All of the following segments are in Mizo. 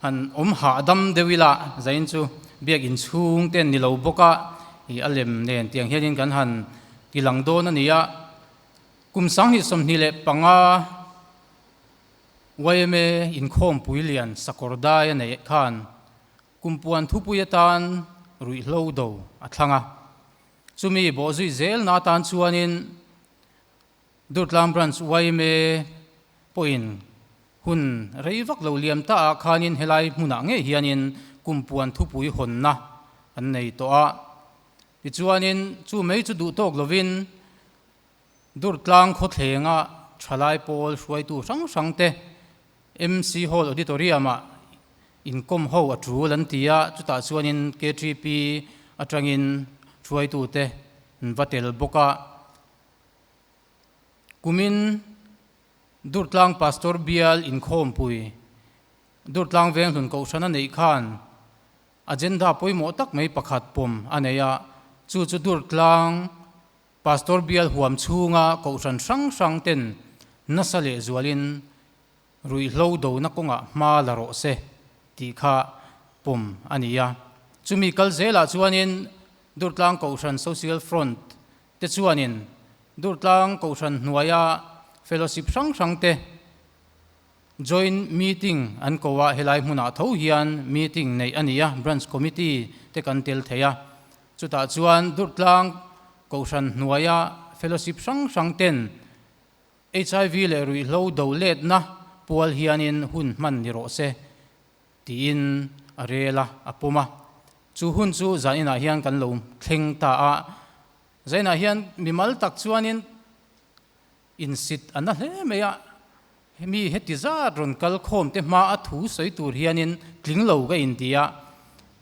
Han awm hahdam deuh ila zain chu biak inchhung te an ni lo bawk a, ih a lem nen tiang hianin kan han ti lang dawn a ni a. Kum 2025 yma inkhawmpui lian sakawr dai a neih khan kumpuan thupui atan ruihhlo do a thlang a. Chumi bawhzui zelna atan chuanin Durtlang Branch yma pawhin hun rei vak lo liam ta ah khanin helai hmunah ngei hianin kumpuan thupui hawnna an nei tawh a. Tichuanin chu mai chu duh tawk lovin Durtlang khawthlenga thalai pawl hruaitu hrang hrang te MC Hall Auditorium ah inkawm ho a tul an ti a, chutah chuanin KTP atangin hruaitute an va tel bawk a. Kumin Durtlang Pastor Bial inkhawmpui Durtlang Venghlun Kohhran a neih khan agenda pawimawh tak mai pakhat pawm a nei a, chu chu Durtlang Pastor Bial huam chhunga Kohhran hrang hrang ten nasa lehzualin ruihhlo dona kawngah hma la rawh se tih kha pawm a ni a. Chumi kal zelah chuanin Durtlang Kohhran Social Front te chuanin Durtlang Kohhran hnuaia fellowship hrang hrang te joint meeting an ko a, helai hmunah tho hian meeting neih a ni a, branch committee te kan tel thei a. Chutah chuan Durtlang Kohhran hnuaia fellowship hrang hrang ten HIV leh ruihhlo do letna pual hianin hun hman ni rawh se tiin a rel a, a pawm a. Chu hun chu zaninah hian kan lo thleng ta a. Zainah hian mimal tak chuanin insit a na hle mai a, mi heti zat rawn kal khawm te hma a thu sawi tur hianin tling lo ka inti a.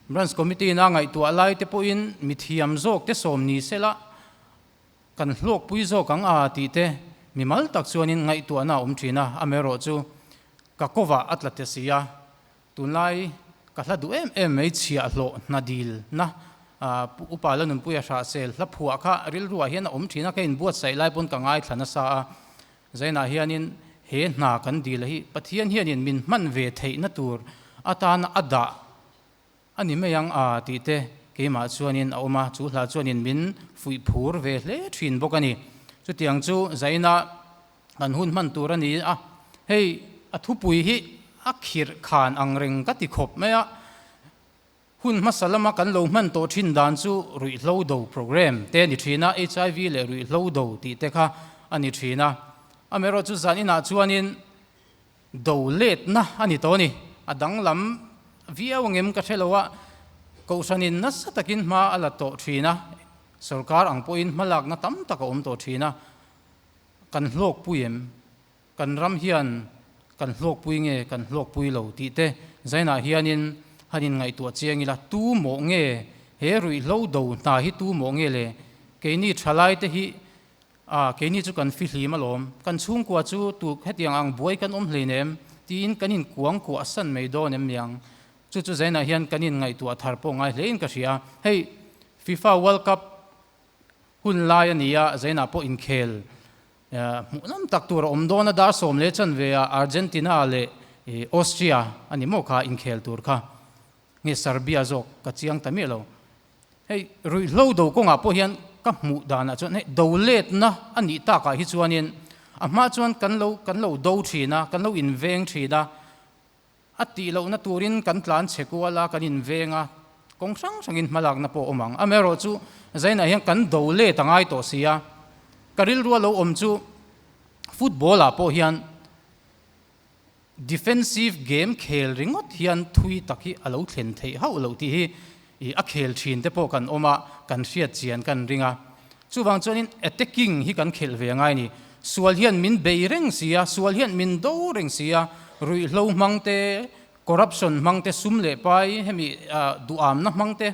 Branch Committee ina ngaihtuah lai te pawhin mithiam zawk te sawm ni sela Kan hlawkpui zawk ang a tih te mimal tak chuanin ngaihtuahna a awm thin a, amaherawh chu ka kawvah a tla ta si a, tunlai ka hla duh em em mai chhiahhlawh hna dilna Upa Lanunpuia Hrahsel hla phuah kha rilruah hian a awm thin a, ka inbuatsaih lai pawn ka ngaithla nasa a, Zainah hianin he hna kan dil hi Pathian hianin min hman ve theihna tur atana a dah A ni mai ang a tih te keimah chuanin a awm a, chu hla chuanin min fuih phur ve hle thin bawk a ni. Chutiang chu Zaina kan hun hman tur a ni a, hei a thupui hi a khirh khan ang reng ka ti khawp mai a, hun hmasa lama kan lo hman tawh thin dan chu ruihhlo do program te a ni thin a, HIV leh ruihhlo do tih te kha a ni thin a, amaherawhchu zan inah chuanin Do letna a ni tawh a ni. A danglam viau angem ka hre lo a, Kohhranin nasa takin hma a la tawh thin a, sorkar ang pawhin hmalakna tam tak a awm tawh thin a, kan hlawkpui em? Kan ram hian kan hlawkpui nge kan hlawkpui lo tih te zainah hianin han inngaihtuah chiang ila, tu mawh nge he ruihhlo do hna hi tu mawh nge le? Keini thalaite hi A, keini chu kan fihlim alawm, kan chhungkua chu tu hetiang ang buai kan awm hleinem tiin kan inkuang kuah san mai dawn em niang? Chu chu zainah hian kan inngaihtuah thar pawh ngai hlein ka hria. Hei, FIFA World Cup hun lai a ni a, zainah pawh inkhel hmuhnawm tak tur a awm dawn a, dar sawm leh chanve ah Argentina leh Austria a ni maw kha inkhel tur kha? Nge Serbia zawk ka chiang ta miah lo. Hei ruihhlo do kawngah pawh hian ka hmuh danah chuan hei do letna a nih takah hi chuanin a hma chuan kan lo kan lo do thin a, kan lo inveng thin a, a tih lohna turin kan tlan chhe kual a, kan inveng a, kawng hrang hrangin hmalakna pawh a awm ang. Amaherawhchu zainah hian kan do let a ngai tawh si a, ka rilrua lo awm chu football ah pawh hian Defensive game khel ringawt hian thui tak hi a lo thlen theih hauh loh tih hi a khel thin te pawh kan awm a, kan hriat chian kan ring a. Chuvang chuanin attacking hi kan khelh ve a ngai a ni. Sual hian min bei reng si a, sual hian min do reng si a, ruihhlo hmang te, corruption hmang te, sum leh pai hemi duhamna hmang te,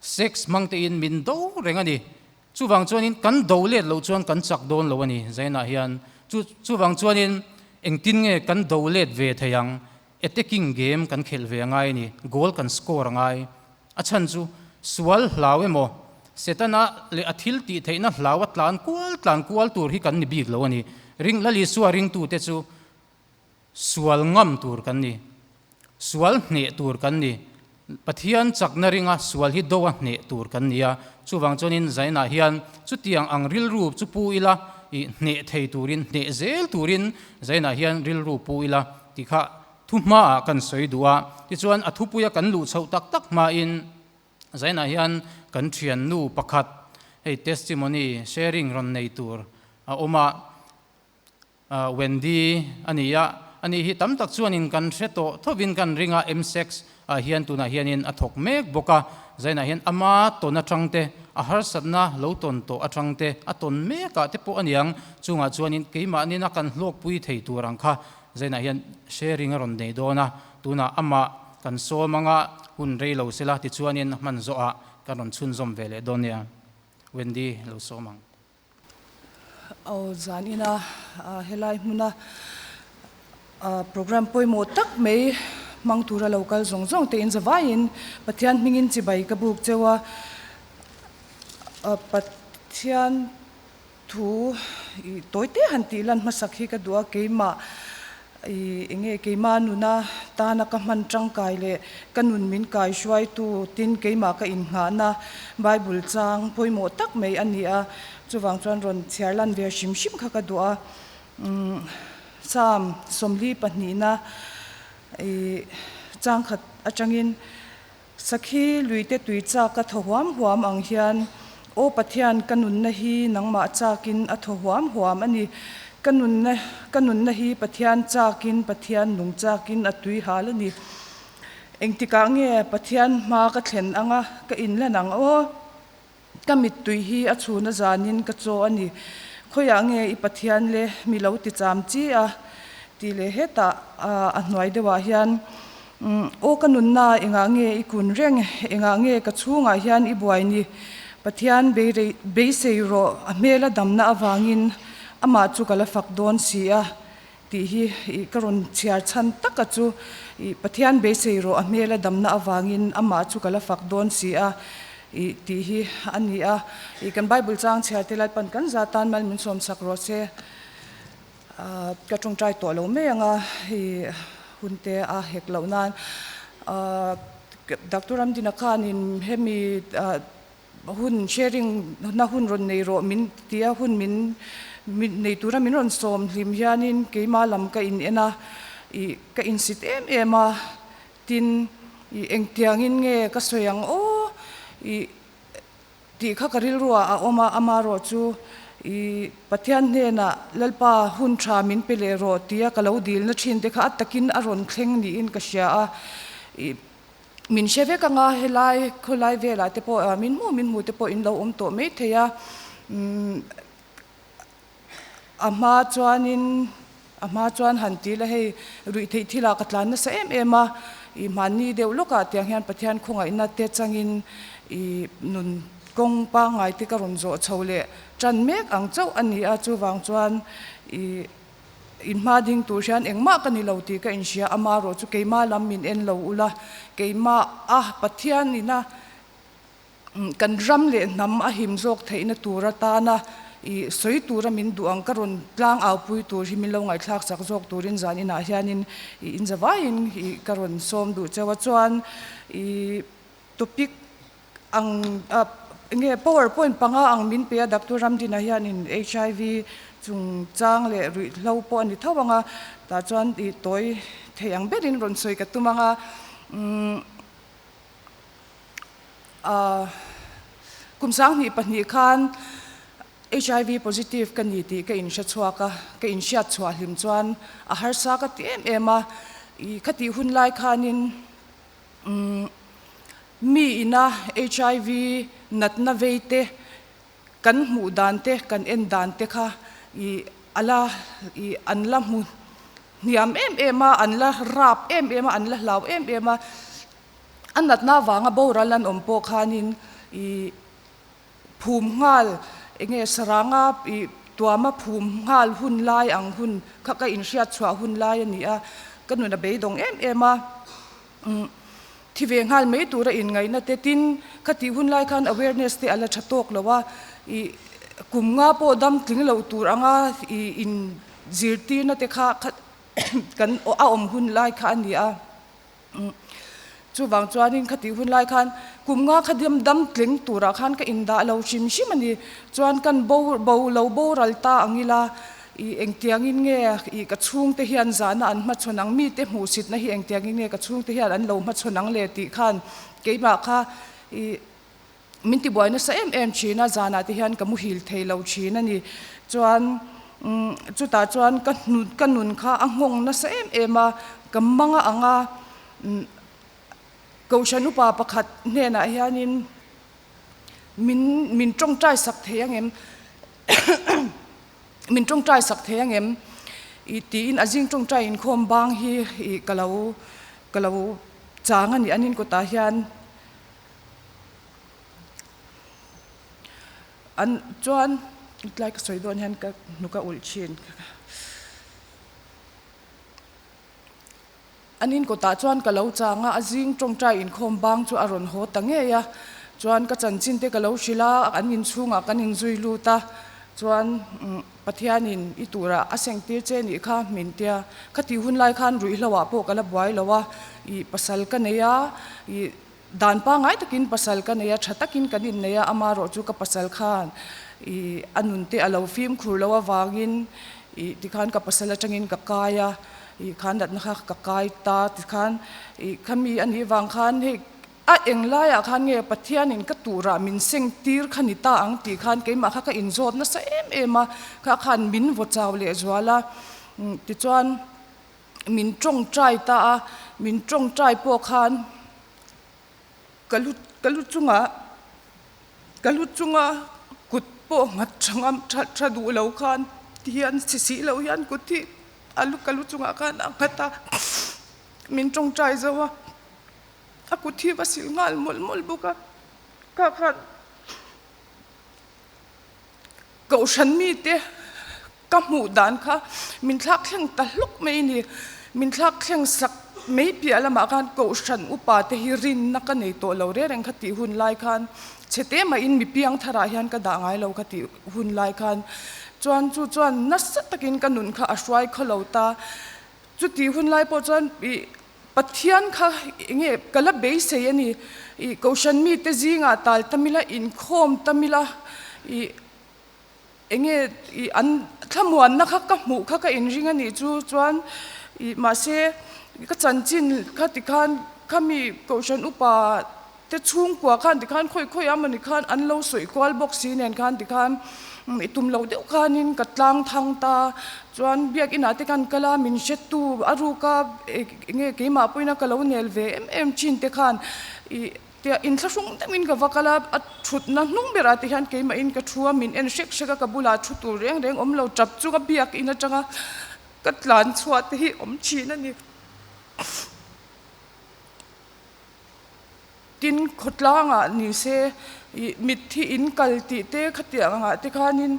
sex hmang tein min do reng a ni. Chuvang chuanin kan do let loh chuan kan chak dawn lo a ni, Zainah hian. Chu chuvang chuanin engtin nge kan do let ve thei ang? Attacking game kan khelh ve a ngai a ni, goal kan score a ngai. A chhan chu sual hlau emaw, Setana leh a thil tih theihna hlau a tlan kual tlan kual tur hi kan ni bik lo a ni. Ring Lal Isua ringtute chu sual ngam tur kan ni. Sual hneh tur kan ni. Pathian chakna ringa sual hi do a hneh tur kan ni a, chuvang chuanin Zainah hian chutiang ang rilru chu pu ila i hneh thei turin, hneh zel turin Zainah hian rilru pu ila tih kha thu hmaah kan sawi duh a. Tichuan a thupuia kan luh chhoh tak tak hmain Zainah hian kan thiannu pakhat hei testimony sharing rawn nei tur a awm a. Wendy a ni a, ani hi tam tak chuanin kan hre tawh thovin kan ring a, M-sex ah hian tunah hianin a thawk mek bawk a, Zainah hian ama tawn atang te, a harsatna lo tawn tawh atang te, a tawn mekah te pawh a niang, chungah chuanin keimahnin a kan hlawkpui thei tur ang kha Zainah hian sharing a rawn nei dawn a, tunah amah kan sawm anga hun rei lo sela tichuanin hman zawhah kan rawn chhunzawm ve leh dawn nia, Wendy lo sawm ang. Aw zan ina helai hmuna program pawimawh tak mai hmang tura lo kal zawng zawng te in zavaiin Pathian hmingin chibai ka buk cheu a, Pathian thu ih tawi te han tih lan hmasak hi ka duh a, keimah ih eng nge keimah nuna tana ka hman tangkai leh ka nun min kai hruaitu tin keimah ka innghahna Bible chang pawimawh tak mai a ni a, chuvang chuan rawn chhiar lan ve hrim hrim kha ka duh a. Umm Psalm sawmli pahnihna ih chang khat atangin Sakhi luite tui chak a thaw huam huam ang hian Aw Pathian ka nunna hi nangmah chakin a thaw huam huam a ni. Ka nunna ka nunna hi Pathian chakin Pathian nung chakin a tui hal a ni. Engtikah nge Pathian hma ka thlen anga ka inlan ang aw? Ka mittui hi a chhuna zanin ka chaw a ni. Khawiah nge i Pathian le mi lo ti cham chi a? Tih leh hetah a hnuai deuhah hian, Aw ka nunna, engah nge i kun reng? Engah nge ka chhungah hian i buai ni? Pathian beisei rawh, a hmela damna avangin amah chu ka la fak dawn si a. Tih hi i ka rawn chhiar chhan tak a chu i Pathian beisei rawh a hmel a damna avangin amah chu ka la fak dawn si a i tih hi a ni a. I kan Bible chang chhiar te Lalpan kan za tan mal min sawm sak rawh se. Ka tawngtai tawh lo mai ang a i hun te a hek loh nan. Doctor Ramdina khanin hemi hun sharing na hun rawn nei rawh min ti a, hun min nei tura min rawn sawm hlim hianin keimah lam ka in en a, ih ka insit em em a, tin ih engtiangin nge ka sawi ang aw ih tih kha ka rilru ah a awm a, amaherawh chu ih Pathian hnenah Lalpa hun tha min pe leh rawh tia ka lo dilna thin te kha a takin a rawn thleng niin ka hria a, ih. Min hre vek anga helai khawlai velah te pawh min hmu min hmu te pawh in lo awm tawh mai thei a, a hma chuanin a hma chuan han ti la hei ruih theih thil ah ka tlan nasa em em a, ih hmanni deuh lawkah tiang hian Pathian khawngaihna te changin ih nun kawng pangngai te ka rawn zawh chho leh tan mek ang chauh a ni a, chuvang chuan ih. Inhma ding tur hian engmah ka ni lo tih ka inhria, ama erawh chu keimah lam min en lo ula, keimah a Pathian ina kan ram leh hnam a him zawk theihna tur atana i sawi tura min duh ang ka rawn tlang aupui tur hi min lo ngaihthlak chak zawk turin zan inah hianin i inzavaiin i ka rawn sawm duh cheu a, chuan i topic Ang enge power point panga ang min pe a Doctor Ramdina hianin HIV chungchang leh ruihhlo pawh a ni tho ang a, tah chuan ih tawi thei ang berin rawn sawi ka tum ang a, umm ah kum 2002 khan HIV positive ka ni tih ka inhre chhuak a, ka inhriat chhuah hlim chuan a harsa ka ti em em a, ih khatih hun lai khanin Umm mi ina HIV natna vei te kan hmuh dan te kan en dan te kha ih a la ih an la hmu hniam em em a, an la rap em em a, an la hlau em em a, a natna avanga boral an awm pawh khanin ih phum nghal eng nge saranga ih tuama phum nghal hun lai ang hun kha ka inhriat chhuah hun lai a ni a, ka nun a beidawng em em a. Umm thi ve nghal mai tura inngaihna te tin khatih hun lai khan awareness te a la tha tawk lo a, ih kum nga pawh dam tling lo tur anga ih in zirtirna te kha kan a awm hun lai kha a ni a. Chuvang chuanin khatih hun lai khan kum nga kha diam dam tling turah khan ka indah lo hrim hrim a ni. Chuan kan bo bo lo boral ta ang ila ih engtiangin nge ih ka chhungte hian zahna an hmachhawn ang, mite hmuhsitna hi engtiangin nge ka chhungte hian an lo hmachhawn ang le tih khan keimah kha ih Min tibuai nasa em em thin a, zanah te hian ka muhil thei lo thin a ni. Chuan chutah chuan ka ka nun kha a nghawng nasa em em a, ka mang a ang a, Kohhran upa pakhat hnenah hianin min min tawngtai sak thei ang em min tawngtai sak thei ang em ih tiin a zing tawngtai inkhawm bang hi ih ka lo ka lo chang a ni an inkawtah hian. An chuan tlai ka sawi dawn hian ka hnuk a ulh thin. An in kawtah chuan ka lo chang a, a zing tawngtai inkhawm bang chu a rawn haw ta ngei a. Chuan ka chanchin te ka lo hrilh a, an inchhungah kan inzui lut a. Chuan Pathianin i turah a sengtir che nih kha min tia. Khatih hun lai khan ruihhloah pawh ka la buai lo a, ih pasal ka nei a, ih Dan pangngai takin pasal ka nei a, tha takin kan innei a, amarawh chu ka pasal khan ih a nun te a lo fimkhur lo avangin ih tikhan ka pasal atangin ka kai a, ih khan natna kha ka kai ta tikhan ih khami a nih vang khan hei a eng laiah khan nge Pathianin ka turah min seng tir kha ni ta ang tih khan keimah kha ka inzawt nasa em em a, kha khan min vaw chau lehzual a, tichuan. Min tawngtai ta a, min tawngtai pawh khan ka lu ka lu chungah ka lu chunga kut pawh nghat tha ngam tha tha duh lo khan ti hian si si lo hian kut hi a lu ka lu chungah khan a nghat a, min tawngtai zo a, a kut hi va sil nghal mawlh mawlh bawk a, kha khan Kohhran mite ka hmuh dan kha min thlak thleng ta hluk mai a ni. Min thlak thleng sak mai piah lamah khan Kohhran upa te hi rinna ka nei tawh lo reng reng kha tih hun lai khan chhete mahin mi piang tharah hian ka dah ngai lo kha tih hun lai khan chuan chu chuan nasa takin ka nun kha a hruai khaw lo ta. Chuti hun lai pawh chuan ih Pathian kha enge ka la beisei a ni. Ih Kohhran mite zingah tal tam ila, inkhawm tam ila ih Enge ih an thlamuanna kha ka hmuh kha ka inring a nih chu chuan ih mahse ka chanchin kha tikhan khami kohhran upa te chhungkua khan tikhan khawi khawi a mawni khan an lo sawi kual bawk si nen khan tikhan ih tum lo deuh khanin ka tlang thang ta chuan biakinah te khan kal a min hretu a ruka enge keimah pawhin ka lo nel ve em em thin te khan ih Tia inthlahrung deuhin ka va kal a, a thutna hnung berah te hian keimahin ka thu a, min en hrek hrek a, ka bulah thu tur reng reng awm lo, tap chunga biakin atanga ka tlan chhuah te hi awm thin a ni. Tin, khawtlangah ni se ih mitthi in kal tih te khatiang angah te khanin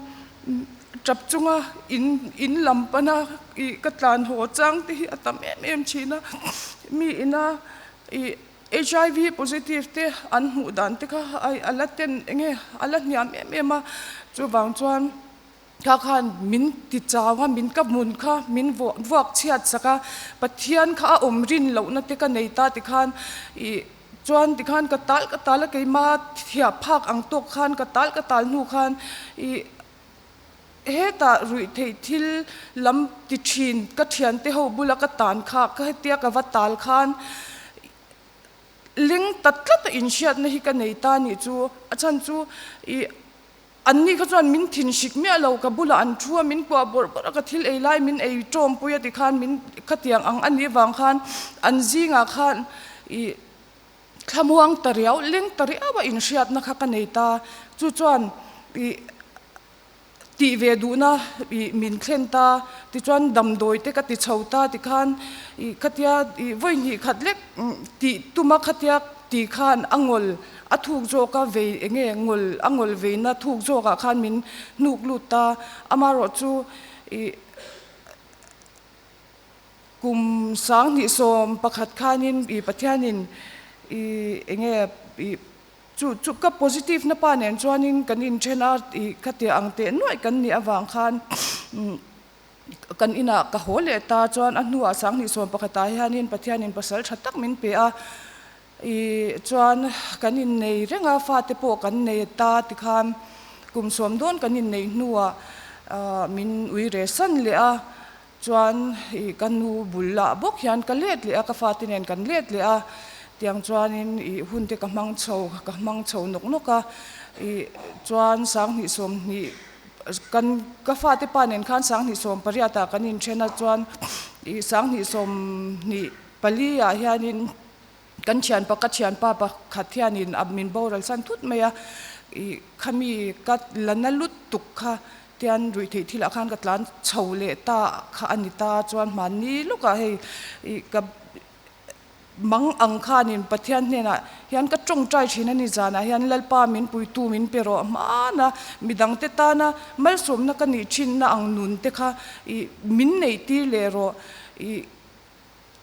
tap chunga in in lam pana ih ka tlan haw chang te hi a tam em em thin a, mi ina ih HIV positive te an hmuh dan te kha ai a la ten enge a la hniam em em a, chuvang chuan kha khan min ti chau a, min ka hmun kha min vuah vuak chhiat sak a, Pathian kha a awm rin lohna te ka nei ta tikhan ih chuan tikhan ka tal ka tal a keima thiah phak ang tawk khan ka tal ka tal hnu khan ih Hetah ruih theih thil lam ti thin ka thiante ho bula ka tan kha ka hetia ka va tal khan ling ta tlat a inhriatna hi ka nei ta nih chu a chhan chu ih an ni kha chuan min thin hrik miah lo ka bulah an thu a min kuah bawrh bawrh a ka thil ei lai min ei tawmpui a tikhan min khatiang ang a nih vang khan an zingah khan ih Thlamuang ta riau, leng ta riau a inhriatna kha ka nei ta. Chu chuan ih tih ve duhna ih min thlen ta. Tichuan damdawi te ka ti chho ta tikhan ih khatia ih vawi hnih khat lek tih tuma khatia ti khan a ngawl a thuk zawk a vei eng nge ngawl a ngawl veina thuk zawkah khan min hnuk lut ta. Amaherawh chu ih Kum 2011 khanin i Pathianin i enge i chu chu ka positive na pa nen chuanin kan inthen a i khatiah ang teh nuaih kan nih avang khan. Kan inah ka haw leh ta chuan a hnuah sanghnih sawm pakhatah hianin Pathianin pasal tha tak min pe a, ih chuan kan innei reng a, fate pawh kan nei ta tikhan kum sawm dawn kan inneih hnuah min ui re san leh a, chuan ih ka nu bul lah bawk hian ka let leh a, ka fate nen kan let leh a, tiang chuanin ih hun te ka hmang chho ka hmang chho nawk nawk a, ih chuan sanghnih sawmhnih. Kan ka fate pa nen khan sanghnih sawm pariat ah kan inthen a chuan ih sanghnih sawmhnih pali ah hianin kan thianpa ka thianpa pakhat hianin a min boral san thut mai a ih khami ka la na lut tuk kha tian ruih theih thil ah khan ka tlan chho leh ta kha a ni ta chuan hmanni lawkah hei ih ka Mang ang khanin Pathian hnenah hian ka tawngtai thin a ni zanah hian Lalpa min puitu min pe rawh hmana midangte tana malsawmna ka nih thinna ang nun te kha ih min neih tir leh rawh ih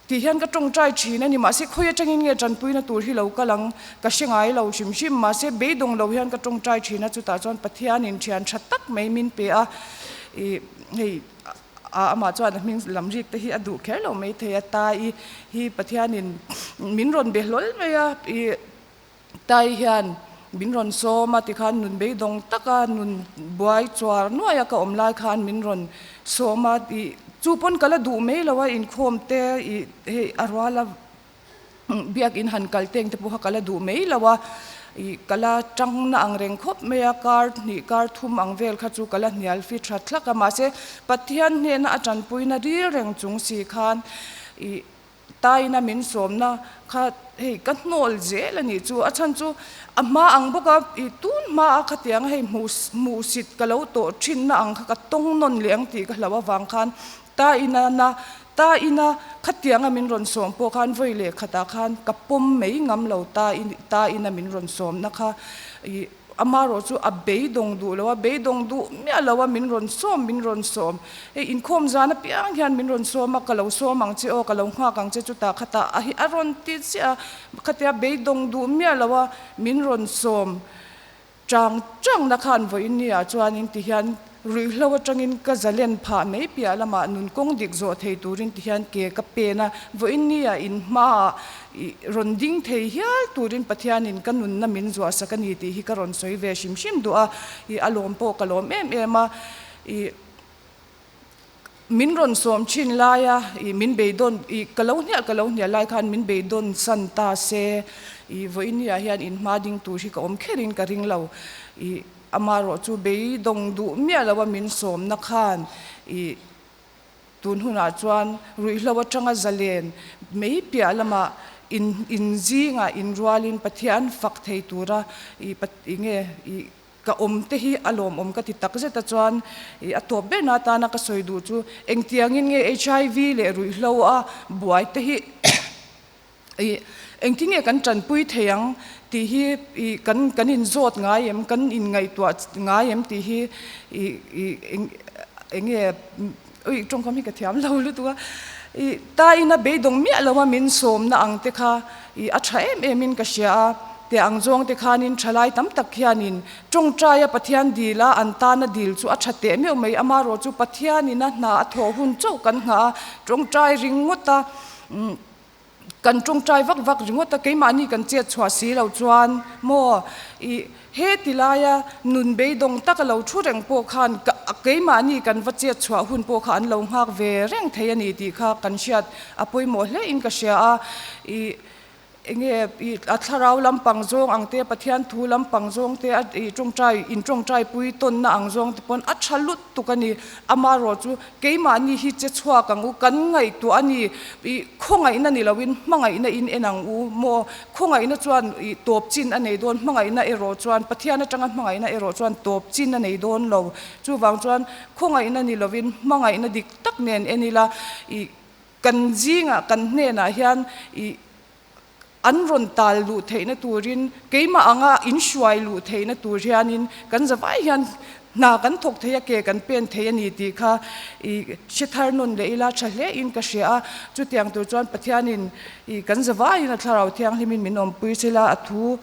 tih hian ka tawngtai thin a ni. Mahse khawi atangin nge tanpuina tur hi lo kal ang ka hre ngai lo hrim hrim. Mahse beidawng lo hian ka tawngtai thin a chutah chuan Pathianin thian tha tak mai min pe a ih hei A amah chuan a hming lam rik te hi a duh kher lo mai thei a, Tai hi Pathianin min rawn be hlawl mai a, i Tai hian min rawn sawm a tikhan nun beidawng taka nun buai chuar nuai a ka awm lai khan min rawn sawm a, i chu pawn ka la duh mai lo a inkhawm te i hei a rual a. Biakinn han kal teng te pawh kha ka la duh mai lo a, ih ka la tang na ang reng khawp mai a, kar hnih kar thum ang vel kha chu ka la hnial fi tha thlak a, mahse Pathian hnena a tanpuina ril reng chung si khan ih taina min sawmna kha hei ka hnawl zel a nih chu, a chhan chu a hma ang bawk a, ih tun hma a khatiang hei hmuh hmuhsit ka lo tawh thinna ang kha ka tawng nawn leh ang tih ka hlauh avang khan Ta ina na, ta ina khatianga min rawn sawm pawh khan vawi leh khatah khan ka pawm mai ngam lo ta in, ta ina min rawn sawmna kha ih amarawh chu a beidawng duh lo a, beidawng duh miah lo a min rawn sawm min rawn sawm. Hei inkhawm zan apiang hian min rawn sawm a, ka lo sawm ang che aw, ka lo nghak ang che chutah khatah a hi a rawn ti chiah a, khatia beidawng duh miah lo a min rawn sawm. Chang changna khan vawiin ni ah chuanin ti hian ruihhlo atangin ka zalen phah mai piah lamah nun kawng dik zawh thei turin ti hian ke ka pen a, vawiin ni ah in hmaah ih rawn ding thei hial turin Pathianin ka nunna min zuahsak a ni tih hi ka rawn sawi ve hrim hrim duh a, ih a lawm pawh ka lawm em em a, ih. Min rawn sawm thin laia ih min beidawn ih ka lo hnial ka lo hnial lai khan min beidawn san ta se ih vawinia hian in hma ding tur hi ka awm kherin ka ring lo ih amarawh chu beidawng duh miah lo a min sawmna khan ih tun hunah chuan ruihhlo atanga zalen mai piah lamah in in zingah inrualin Pathian fak thei tura ih ih nge ih Ka awm te hi a lawmawm ka ti tak zet a chuan ih a tawp berna atana ka sawi duh chu engtiangin nge HIV leh ruihhlo a buai te hi ih engtin nge kan tanpui thei ang tih hi ih kan kan inzawt ngai em kan inngaihtuah ngai em tih hi ih ih eng eng nge ui tawngkam hi ka thiam lo lutuk a ih ta ina beidawng miah lo a min sawmna ang te kha ih a tha em em in ka hria a teh ang zawng te khanin thalai tam tak hianin tawngtaia Pathian dil a an tana dil chu a tha teh meuh mai amarawh chu Pathianin a hna a thawh hun chauh kan nghah a tawngtai ringawt a umm Kan tawngtai vak vak ringawt a, keimahni kan chet chhuah si lo chuan maw ih he ti laia nun beidawng tak a lo thu reng pawh khan keimahni kan va chet chhuah hun pawh kha an lo nghak ve reng thei a ni tih kha kan hriat a pawimawh hle in ka hria a, ih enge ih a thlarau lampang zawng ang te Pathian thu lampang zawng te a ih tawngtai in tawngtai pui tawnna ang zawng te pawn a tha lut tuk a ni. Amarawh chu keimahni hi che chhuak ang u, kan ngaihtuah a ni. Ih khawngaihna ni loin hmangaihna in en ang u maw? Khawngaihna chuan ih tawp chin a nei dawn, hmangaihna erawh chuan Pathian atanga hmangaihna erawh chuan tawp chin a nei dawn lo. Chuvang chuan khawngaihna ni loin hmangaihna dik tak nen en ila ih kan zingah kan hnenah hian ih An rawn tal luh theihna turin, keimah anga in hruai luh theihna tur hianin kan zavai hian hna kan thawk thei a, ke kan pen thei a ni tih kha i hre thar nawn leh ila tha hle in ka hria a. Chutiang tur chuan Pathianin i kan zavaiin a Thlarau Thianghlimin min awmpui sela, a thu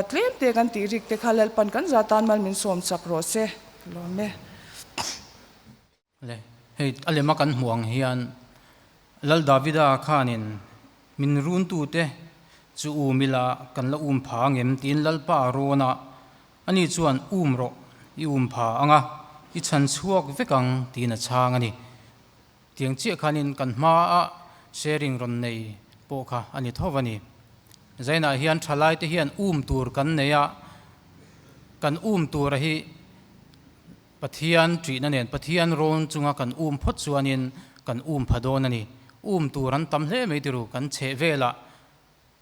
tlem te kan tih rik te kha Lalpan kan za tan mal min sawm chak rawh se. Ka lawm e. Le. Hei a lema kan hmuh ang hian Lal Davida khanin min runtute chu um ila kan la um pha ang em tiin Lalpa a rawn a, ani chuan um rawh i um pha ang a, i chhan chhuak vek ang tiin a chhang a ni. Tiang chiah khanin kan hmaa sharing rawn nei pawh kha a ni tho a ni. Zainah hian thalaite hian um tur kan nei a, kan um tura hi Pathian ṭihna nen Pathian rawn chunga kan um phawt chuanin kan um pha dawn a ni. Um tur an tam hle mai tiru, kan chheh velah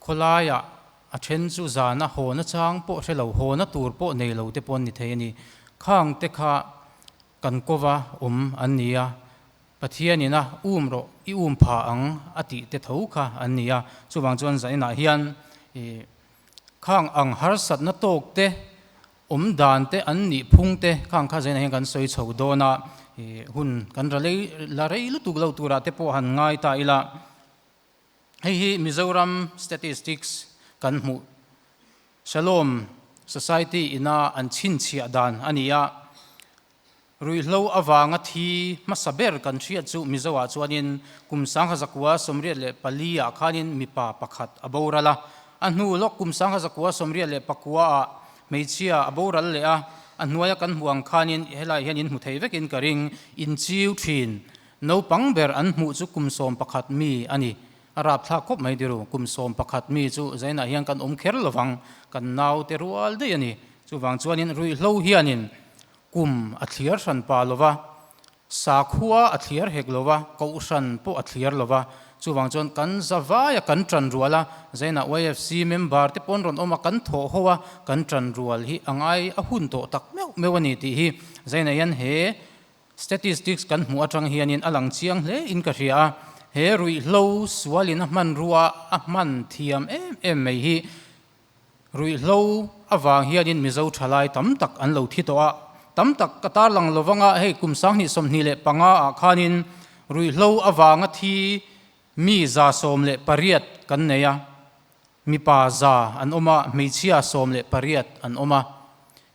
khawlaiah a ṭhen chu zana hawna chang pawh hre lo, hawna tur pawh nei lo te pawh an ni thei a ni. Khang te kha kan kova awm an ni a, Pathianin a um rawh, i um pha ang a tih te tho kha an ni a. Chuvang chuan zaninah hian khang ang harsatna tawk te Awm dan te an nih phung te khang kha zainah hian kan sawi chho dawn a, hun kan ra lei la rei lutuk lo turah te pawh han ngai ta ila. Hei hi Mizoram Statistics kan hmuh Shalom Society ina an chhinchhiah dan a ni a. Ruihhlo avanga thi hmasa ber kan hriat chu Mizoah chuanin kum sangha zakua 84 ah khanin mipa pakhat a boral a, a hnu lawk kum 1994 ah hmeichhia a boral leh a, a hnuaia kan hmuh ang khanin helai hian in hmu thei vekin ka ring, inchiu thin. Naupang ber an hmuh chu kum 11 mi a ni. A rapthlak khawp mai diru, kum 11 mi chu zainah hian kan awm kher lovang, kan naute rual daih a ni. Chuvang chuanin ruihhlo hianin Kum a thliar hran pa lo va, sakhua a thliar hek lo va, kohhran pawh a thliar lo va. Chuvang chuan kan zavaia kan tan rual a, Zainah YFC member te pawn rawn awm a, kan thawh ho a, kan tan rual hi a ngai a hun tawh tak meuh meuh a ni tih hi Zainah hian he statistics kan hmuh atang hianin a lang chiang hle in ka hria a. He ruihhlo sualin a hmanrua a hman thiam em em mai hi Ruihhlo avang hianin Mizo thalai tam tak an lo thi tawh a, tam tak ka tarlang lo vanga hei kum 2025 ah khanin ruihhlo avanga thi mi 118 kan nei a, mipa za an awm a, hmeichhia 18 an awm a.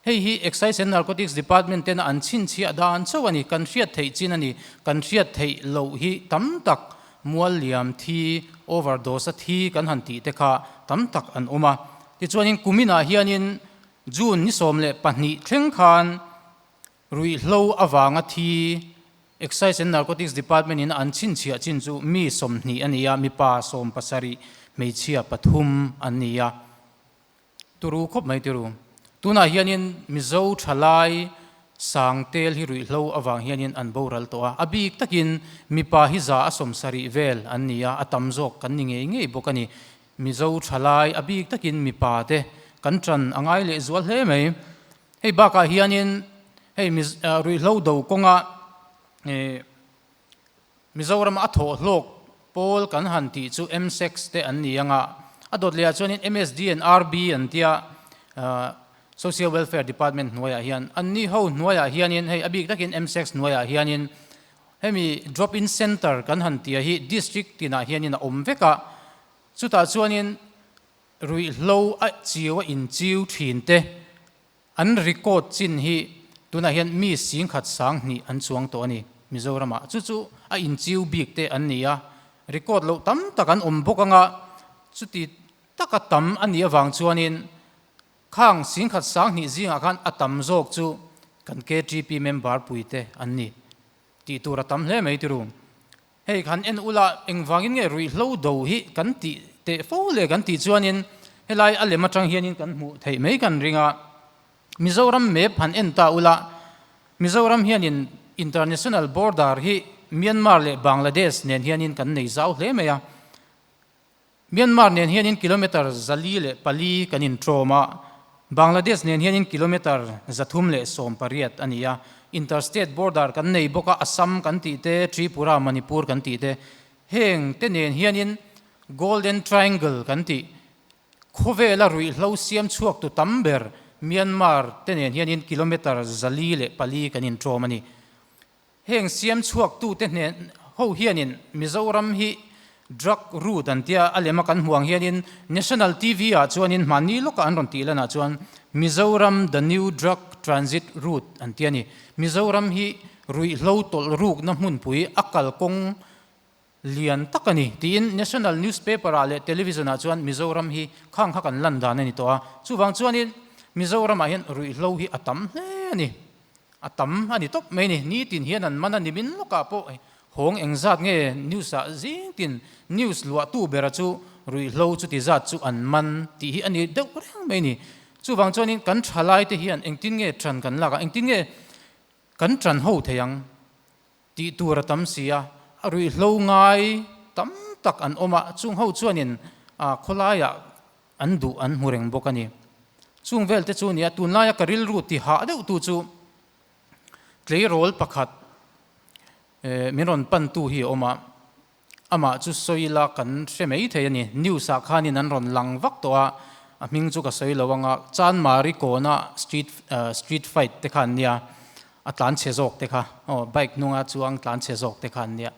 Hei hi Excise and Narcotics Department tena an chhinchhiah dan chauh a ni, kan hriat theih chin a ni, kan hriat theih loh hi tam tak mual liam thi, overdose a thi kan han tih te kha tam tak an awm a. Tichuanin kuminah hianin June ni 12 thleng khan ruihhlo avanga thi Excise and Narcotics Department in an chhinchhiah chin chu mi 20 a ni a, mipa 17, hmeichhia pathum an ni a. Turu khawp mai tiru. Tunah hianin Mizo thalai sang tel hi ruihhlo avang hianin an boral tawh a, a bik takin mipa hi 170 vel an ni a, a tam zawk kan ni ngei ngei bawk a ni. Mizo thalai a bik takin mipa te kan tan a ngai leh zual hle mai. Hei bakah hianin hei ruihhlo do kawnga Mizoram a thawh hlawk pawl kan han tih chu MSEX te an ni ang a, a dawt lehah chuanin MSD and RB an tia Social Welfare Department hnuaiah hian an ni ho hnuaiah hianin hei a bik takin MSEX hnuaiah hianin hemi drop in center kan han tia hi district tinah hianin a awm vek a, chutah chuanin ruihhlo a chiu a inchiu thin te An record chin hi tunah hian mi 10,000 20,000 an chuang tawh a ni Mizoramah. Chu chu a inchiu bik te an ni a, record loh tam tak an awm bawk anga chuti taka tam a nih avang chuanin khang 10,000 20,000 zingah khan a tam zawk chu kan KTP member puite an ni tih tur a tam hle mai tiru. Hei kan en ula engvangin nge ruihhlo do hi kan tih teh fo le kan tih chuanin helai a lem atang hianin kan hmuh theih mai kan ring a. Mizoram map han en ta ula Mizoram hianin international border hi Myanmar leh Bangladesh nen hianin kan nei zau hle mai a. Myanmar nen hianin kilometre 404 kan intrawm a, Bangladesh nen hianin kilometre 318 a ni a. Interstate border kan nei bawk a, Assam kan tih te, Tripura, Manipur kan tih te, heng te nen hianin Golden Triangle kan tih, khawvela ruihhlo siam chhuak tu tam ber Myanmar te nen hianin kilometre 404 kan intrawm a ni. Heng siam chhuaktute hnen ho hianin Mizoram hi drug route an tia a lema kan hmuh ang hianin National TV ah chuanin hmanni lawkah an rawn tih lanah chuan Mizoram the new drug transit route an ti a ni. Mizoram hi ruihhlo tawlh rukna hmunpui a kalkawng lian tak a ni tiin national newspaper ah leh television ah chuan Mizoram hi khang kha kan lan dan a ni tawh a. Chuvang chuanin Mizoram ah hian ruihhlo hi a tam hle a ni. A tam a ni tawp mai a ni. Nitin hian an man a ni min lawkah pawh hawng engzat nge news ah zing tin news luahtu bera chu ruihhlo chuti zat chu an man tih hi a ni deuh reng mai a ni. Chuvang chuanin kan thalai te hian engtin nge tan kan lak a, engtin nge kan tan ho thei ang? Tih tur a tam si a, a ruihhlo ngai tam tak an awm a, chung ho chuanin khawlaiah an duh an hmu reng bawk a ni. Chung vel te chu nia tunlaia ka rilru ti hah deuh tu chu tleirawl pakhat min rawn pantu hi a awm a, Amah chu sawi la kan hre mai thei a ni. News ah khanin an rawn lang vak tawh a, a hming chu ka sawi lo anga Chanmari kawna street street fight te kha an nia, a tlan chhe zawk te kha, aw bike hnunga chuang tlan chhe zawk te kha an nia.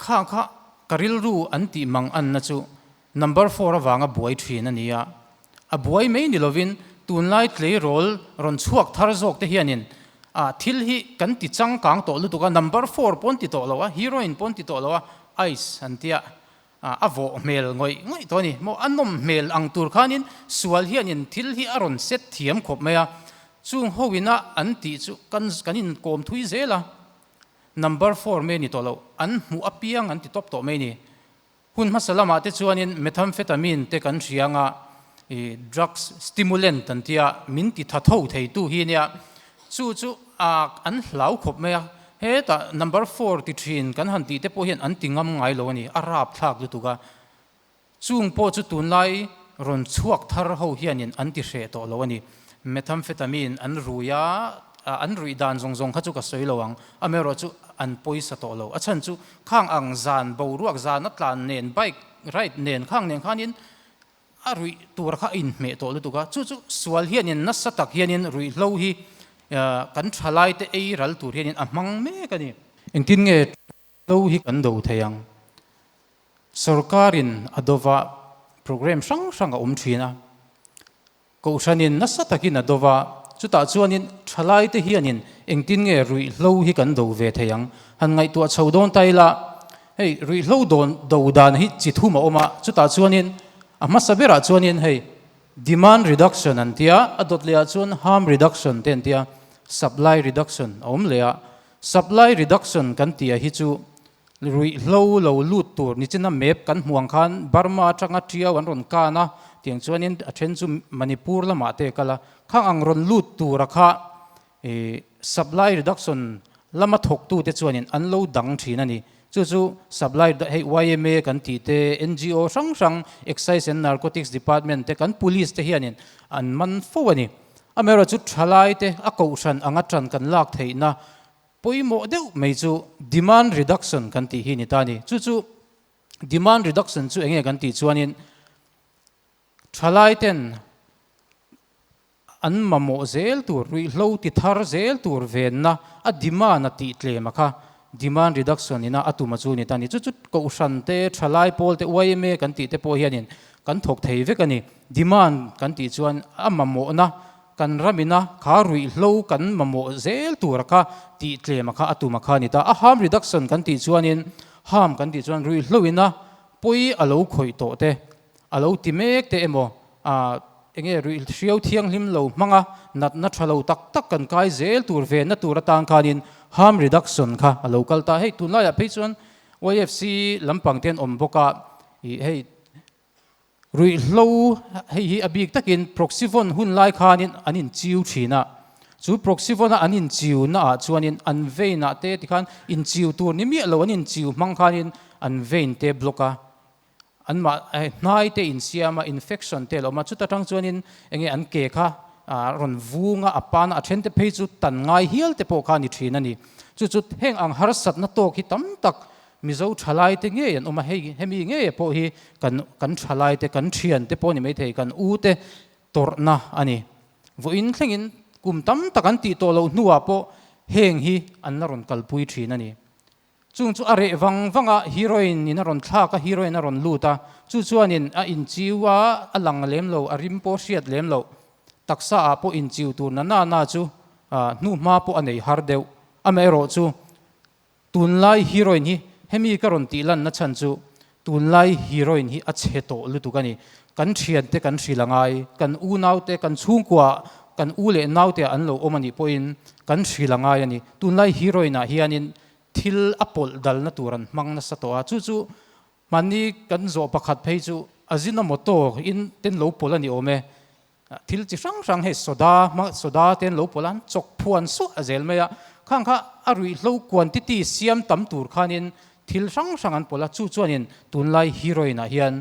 Kha kha ka rilru an tih mang anna chu number four avanga buai thin a ni a, A buai mai ni lovin tunlai tleirawl rawn chhuak thar zawk te hianin ah thil hi kan ti changkang tawh lutuk a, number four pawn ti tawh lo a, heroine pawn ti tawh lo a, ice an tia ah a vawh hmel ngawih ngawih tawh a ni. Maw a nawm hmel ang tur khanin sual hianin thil hi a rawn set thiam khawp mai a, chung ho ina an tih chu kan kan inkawm thui zel a, number four mai a ni tawh lo, an hmuh apiang an ti tawp tawh mai a ni. Hun hmasa lamah te chuanin methamphetamine te kan hria anga i drugs stimulant an tia min ti tha tho theitu hi nia chu chu a an hlau khawp mai a, hetah number four ti thin kan han tih te pawh hian an ti ngam ngai lo a ni, a rap thlak lutuk a, chung pawh chu tunlai rawn chhuak thar ho hianin an ti hreh tawh lo a ni, methamphetamine an rui a, an ruih dan zawng zawng kha chu ka sawi lo ang, amaherawh chu an pawisa tawh lo, a chhan chu Khang ang zan boruak zan a tlan nen bike ride nen khang nen khanin a ruih tur kha a inhmeh tawh lutuk a, chu chu sual hianin nasa tak hianin ruihhlo hi kan thalai te ei ral tur hianin a hmang mek a ni. Engtin nge ruihhlo hi kan do thei ang? Sorkarin a dova programme hrang hrang a awm thin a. Kohhranin nasa takin a do va, chutah chuanin thalaite hianin engtin nge ruihhlo hi kan do ve thei ang? Han ngaihtuah chho dawn ta ila, hei ruihhlo dawn do dan hi chi thum a awm a, chutah chuanin a hmasa berah chuanin hei demand reduction an tia, a dawt lehah chuan harm reduction te an tia, supply reduction a awm leh a, supply reduction kan tih hi chu Ruihhlo lo lut tur nichina map kan hmuh ang khan Burma atanga Tiau an rawn kan a, tiang chuanin a then chu Manipur lamah te a kal a, khang ang rawn lut tura kha ih supply reduction lama thawktute chuanin an lo dang thin a ni. Chu chu supply hei yma kan tih te, ngo hrang hrang, Excise and Narcotics Department te, kan police te hianin an man fo a ni. Amaherawhchu thalaite a kohhran anga tan kan lak theihna Pawimawh deuh mai chu demand reduction kan tih hi ni ta a ni. Chu chu demand reduction chu enge kan tih chuanin thalaiten an mamawh zel tur, ruihhlo ti thar zel tur venna a demand a tih tlem a kha demand reduction ina a tum a chu ni ta a ni. Chu chu Kohhran te, thalai pawl te, yma kan tih te pawh hianin kan thawk thei vek a ni. Demand kan tih chuan a mamawhna Kan ramina kha ruihhlo kan mamawh zel tura kha tih tlema kha a tuma kha a ni ta. A harm reduction kan tih chuanin harm kan tih chuan ruihhloina pawi a lo khawih tawh te, a lo ti mek te emaw ah enge ruih hriau thianghlim lo hmanga natna tha lo tak tak kan kai zel tur venna tur atan khanin harm reduction kha a lo kal ta. Hei tunlaiah phei chuan YFC lampang te an awm bawk a, ih hei Ruihhlo hei hi a bik takin Proxyvon hun lai khanin an inchiu thin a, chu Proxyvon-a an inchiu naah chuanin an vein ah te tikhan inchiu tur ni miah lo an inchiu hmang khanin an vein te block a, an mah hnai te insiam a, infection te a lo awm a, chuta tang chuanin enge an ke kha rawn vung a, a pan a, a then te phei chu tan ngai hial te pawh kha a ni thin a ni. Chu chu heng ang harsatna tawk hi tam tak Mizo thalaite ngei an awm a, hei hemi ngei pawh hi kan kan thalaite, kan thiante pawh a ni maithei, kan ute tawrhna a ni. Vawiin thlengin kum tam tak an tih tawh loh hnuah pawh heng hi an la rawn kalpui thin a ni. Chung chu a reh vang vang a, heroine in a rawn thlak a, heroine a rawn lut a, chu chuanin a inchiu a, a lang lem lo, a rim pawh hriat lem loh, taksa ah pawh inchiu tur na na na chu hnuhma pawh a nei har deuh. Amaherawhchu tunlai heroine hi hemi ka rawn tih lanna chhan chu tunlai heroine hi a chhe tawh lutuk a ni. Kan thiante kan hrilh a ngai, kan unaute, kan chhungkua, kan u leh naute ah an lo awm a nih pawhin kan hrilh a ngai a ni. Tunlai heroine ah hianin thil a pawlh dalna tur an hmang nasa tawh a, chu chu Mahni kan zawh pakhat phei chu Ajinomoto in ten lo pawlh a ni awm e. Thil chi hrang hrang hei soda hma soda te an lo pawlh a, an chawk phuan suah a zel mai a. Khang kha a ruihhlo quantity siam tam tur khanin thil hrang hrang an pawlh a, chu chuanin tunlai heroine ah hian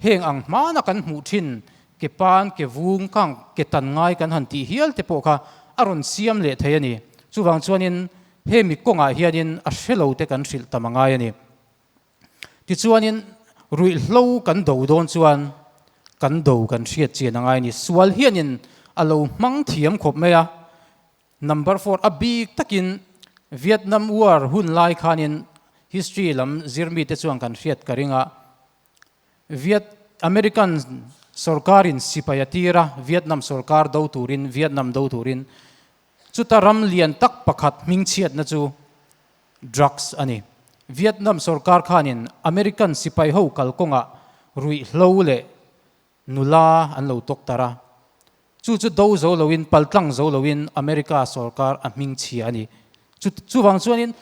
heng ang hmana kan hmuh thin ke pan, ke vung, khang ke tan ngai kan han tih hial te pawh kha a rawn siam leh thei a ni. Chuvang chuanin hemi kawngah hianin a hrelo te kan hrilh tam a ngai a ni. Tichuanin ruihhlo kan do dawn chuan kan do kan hriat chian a ngai a ni. Sual hianin a lo hmang thiam khawp mai a. Number four, a bik takin Vietnam War hun lai khanin history lam zir mite chuan kan hriat ka ring a. Viet American sorkarin sipai a tir a, Vietnam sorkar do turin, Vietnam do turin. Chuta ram lian tak pakhat hmingchhiatna chu drugs a ni. Vietnam sorkar khanin American sipai ho kalkawngah ruihhlo leh nula an lo tawk tar a. Chu chu do zo loin, paltlang zo loin America sorkar a hmingchhia a ni. Chu chuvang chuanin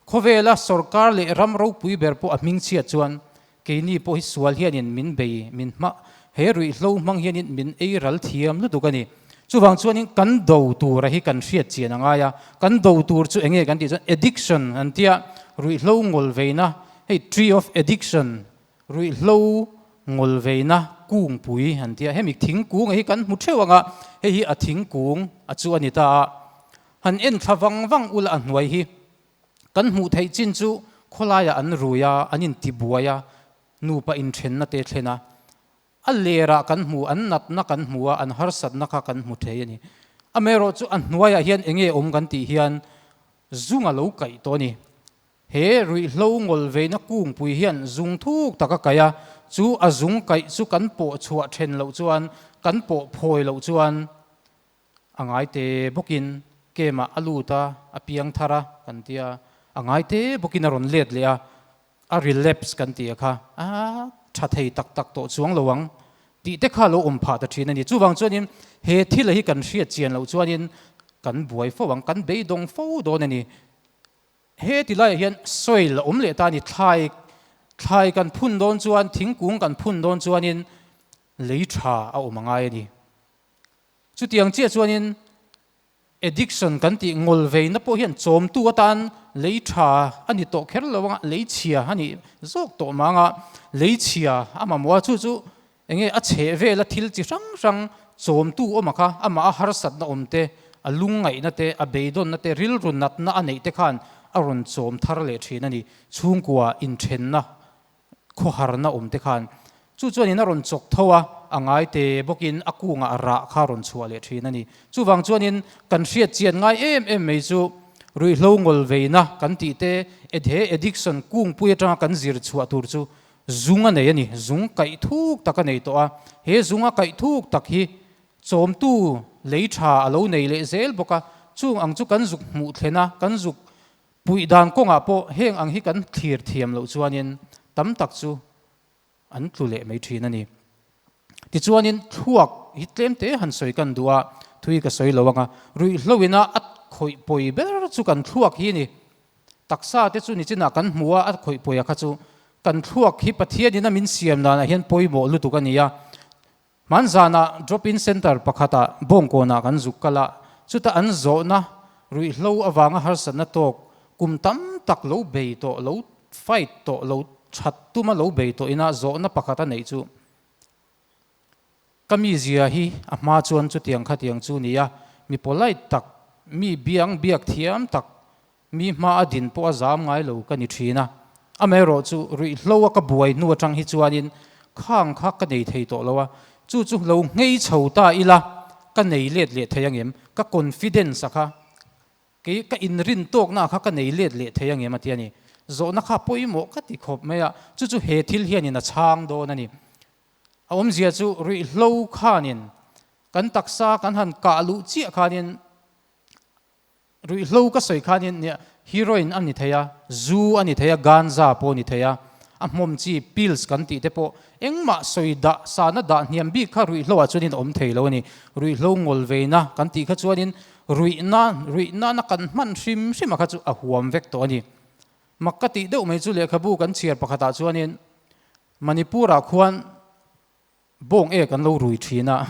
khawvela sorkar leh ram ropui ber pawh a hmingchhiat chuan keini pawh hi sual hianin min bei, min hma, he ruihhlo hmang hianin min ei ral thiam lutuk a ni. Chuvang chuanin kan do tura hi kan hriat chian a ngai a, kan do tur chu enge kan tih chuan addiction an tia, ruihhlo ngawl veina, hei tree of addiction, ruihhlo ngawl veina kungpui an tia, hemi thingkung hi kan hmu theuh ang a, hei hi a thingkung a chu a ni ta a, han en thla vang vang ula a hnuai hi kan hmuh theih chin chu khawlaiah an rui a, an intibuai a, nupa inthenna te thlen a. A lerah kan hmu, an natna kan hmu a, an harsatna kha kan hmu thei a ni. Amaherawhchu a hnuaiah hian eng nge awm kan tih hian zung a lo kaih tawh a ni. He ruihhlo ngawl veina kungpui hian zung thuk tak a kaih a, chu a zung kaih chu kan pawh chhuah then loh chuan, kan pawh phawi loh chuan A ngai te bawkin kemah a lut a, a piang thar a kan ti a, a ngai te bawkin a rawn let leh a, a relapse kan ti a kha, a tha thei tak tak tawh chuang lo ang tih te kha a lo awm phah ta thin a ni. Chuvang chuanin he thil hi kan hriat chian loh chuanin kan buai fo ang, kan beidawng fo dawn a ni. He ti laiah hian soil a awm leh ta a ni, thlai thlai kan phun dawn chuan, thingkung kan phun dawn chuanin lei tha a awm a ngai a ni. Chutiang chiah chuanin addiction kan tih ngawl veina pawh hian chawmtu atan lei tha a ni tawh kher lo anga lei chhia a nih zawk tawh mang a, lei chhia a mamawh a, chu chu eng nge a chheh vela thil chi hrang hrang chawmtu awm a kha, amah a harsatna awm te, a lungngaihna te, a beidawnna te, rilru natna a neih te khan a rawn chawm thar leh thin a ni. Chhungkua inthenna khawharna awm te khan chu chuanin a rawn chawk tho a, a ngai te bawkin a kungah rah kha a rawn chhuah leh thin a ni. Chuvang chuanin kan hriat chian ngai em em mai chu ruihhlo ngawl veina kan tih te he addiction kungpui atanga kan zir chhuah tur chu zung a nei a ni, zung kaih thuk tak a nei tawh a, he zunga kaih thuk tak hi chawmtu lei tha a lo nei leh zel bawk a, chung ang chu kan zuk hmuh thlen a, kan zuk Puih dan kawngah pawh heng ang hi kan thlir thiam loh chuanin tam tak chu an tlu leh mai thin a ni. Tichuanin thluak hi tlem te han sawi kan duh a, thui ka sawi lo ang a, ruihhlo ina a khawih pawi ber chu kan thluak hi a ni. Taksa te chu nichinah kan hmu a, a khawih pawi a kha chu kan thluak hi Pathianin a min siam danah hian pawimawh lutuk a ni a. Hmanzanah drop-in centre pakhatah Bawngkawnah kan zuk kal a, chuta an zawhna ruihhlo avanga harsatna tawk kum tam tak lo bei tawh, lo fight tawh, lo that tuma lo bei tawh ina zawhna pakhat a neih chu ka mizia hi a hma chuan chutiang khatiang chu nia, mi polite tak, mi biang biak thiam tak, Mi hma a din pawh a zam ngai lo ka ni thin a, amaherawh chu ruihhlo a ka buai hnu atang hi chuanin khang kha ka nei thei tawh lo a, chu chu lo nghei chho ta ila ka nei let leh thei angem, ka confidence a kha kei ka inrin tawkna kha ka nei let leh thei angem a ti a ni. Zawhna kha pawimawh ka ti khawp mai a, chu chu he thil hianin a chhang dawn a ni. A awmzia chu ruihhlo khanin kan taksa kan han kah luh chiah khanin. Ruihhlo ka sawi khanin nia heroin a ni thei a, zu a ni thei a, ganja pawh a ni thei a, a hmawm chi pills kan tih te pawh engmah sawi dah sana dah hniam bik kha ruihhlo ah chuanin a awm thei lo a ni. Ruihhlo ngawl veina kan tih kha chuanin ruihna ruihna na kan hman hrim hrim a kha chu a huam vek tawh a ni. Mak ka tih deuh mai chu lehkhabu kan chhiar pakhatah chuanin Manipur ah khuan Bawng ek an lo rui thin a,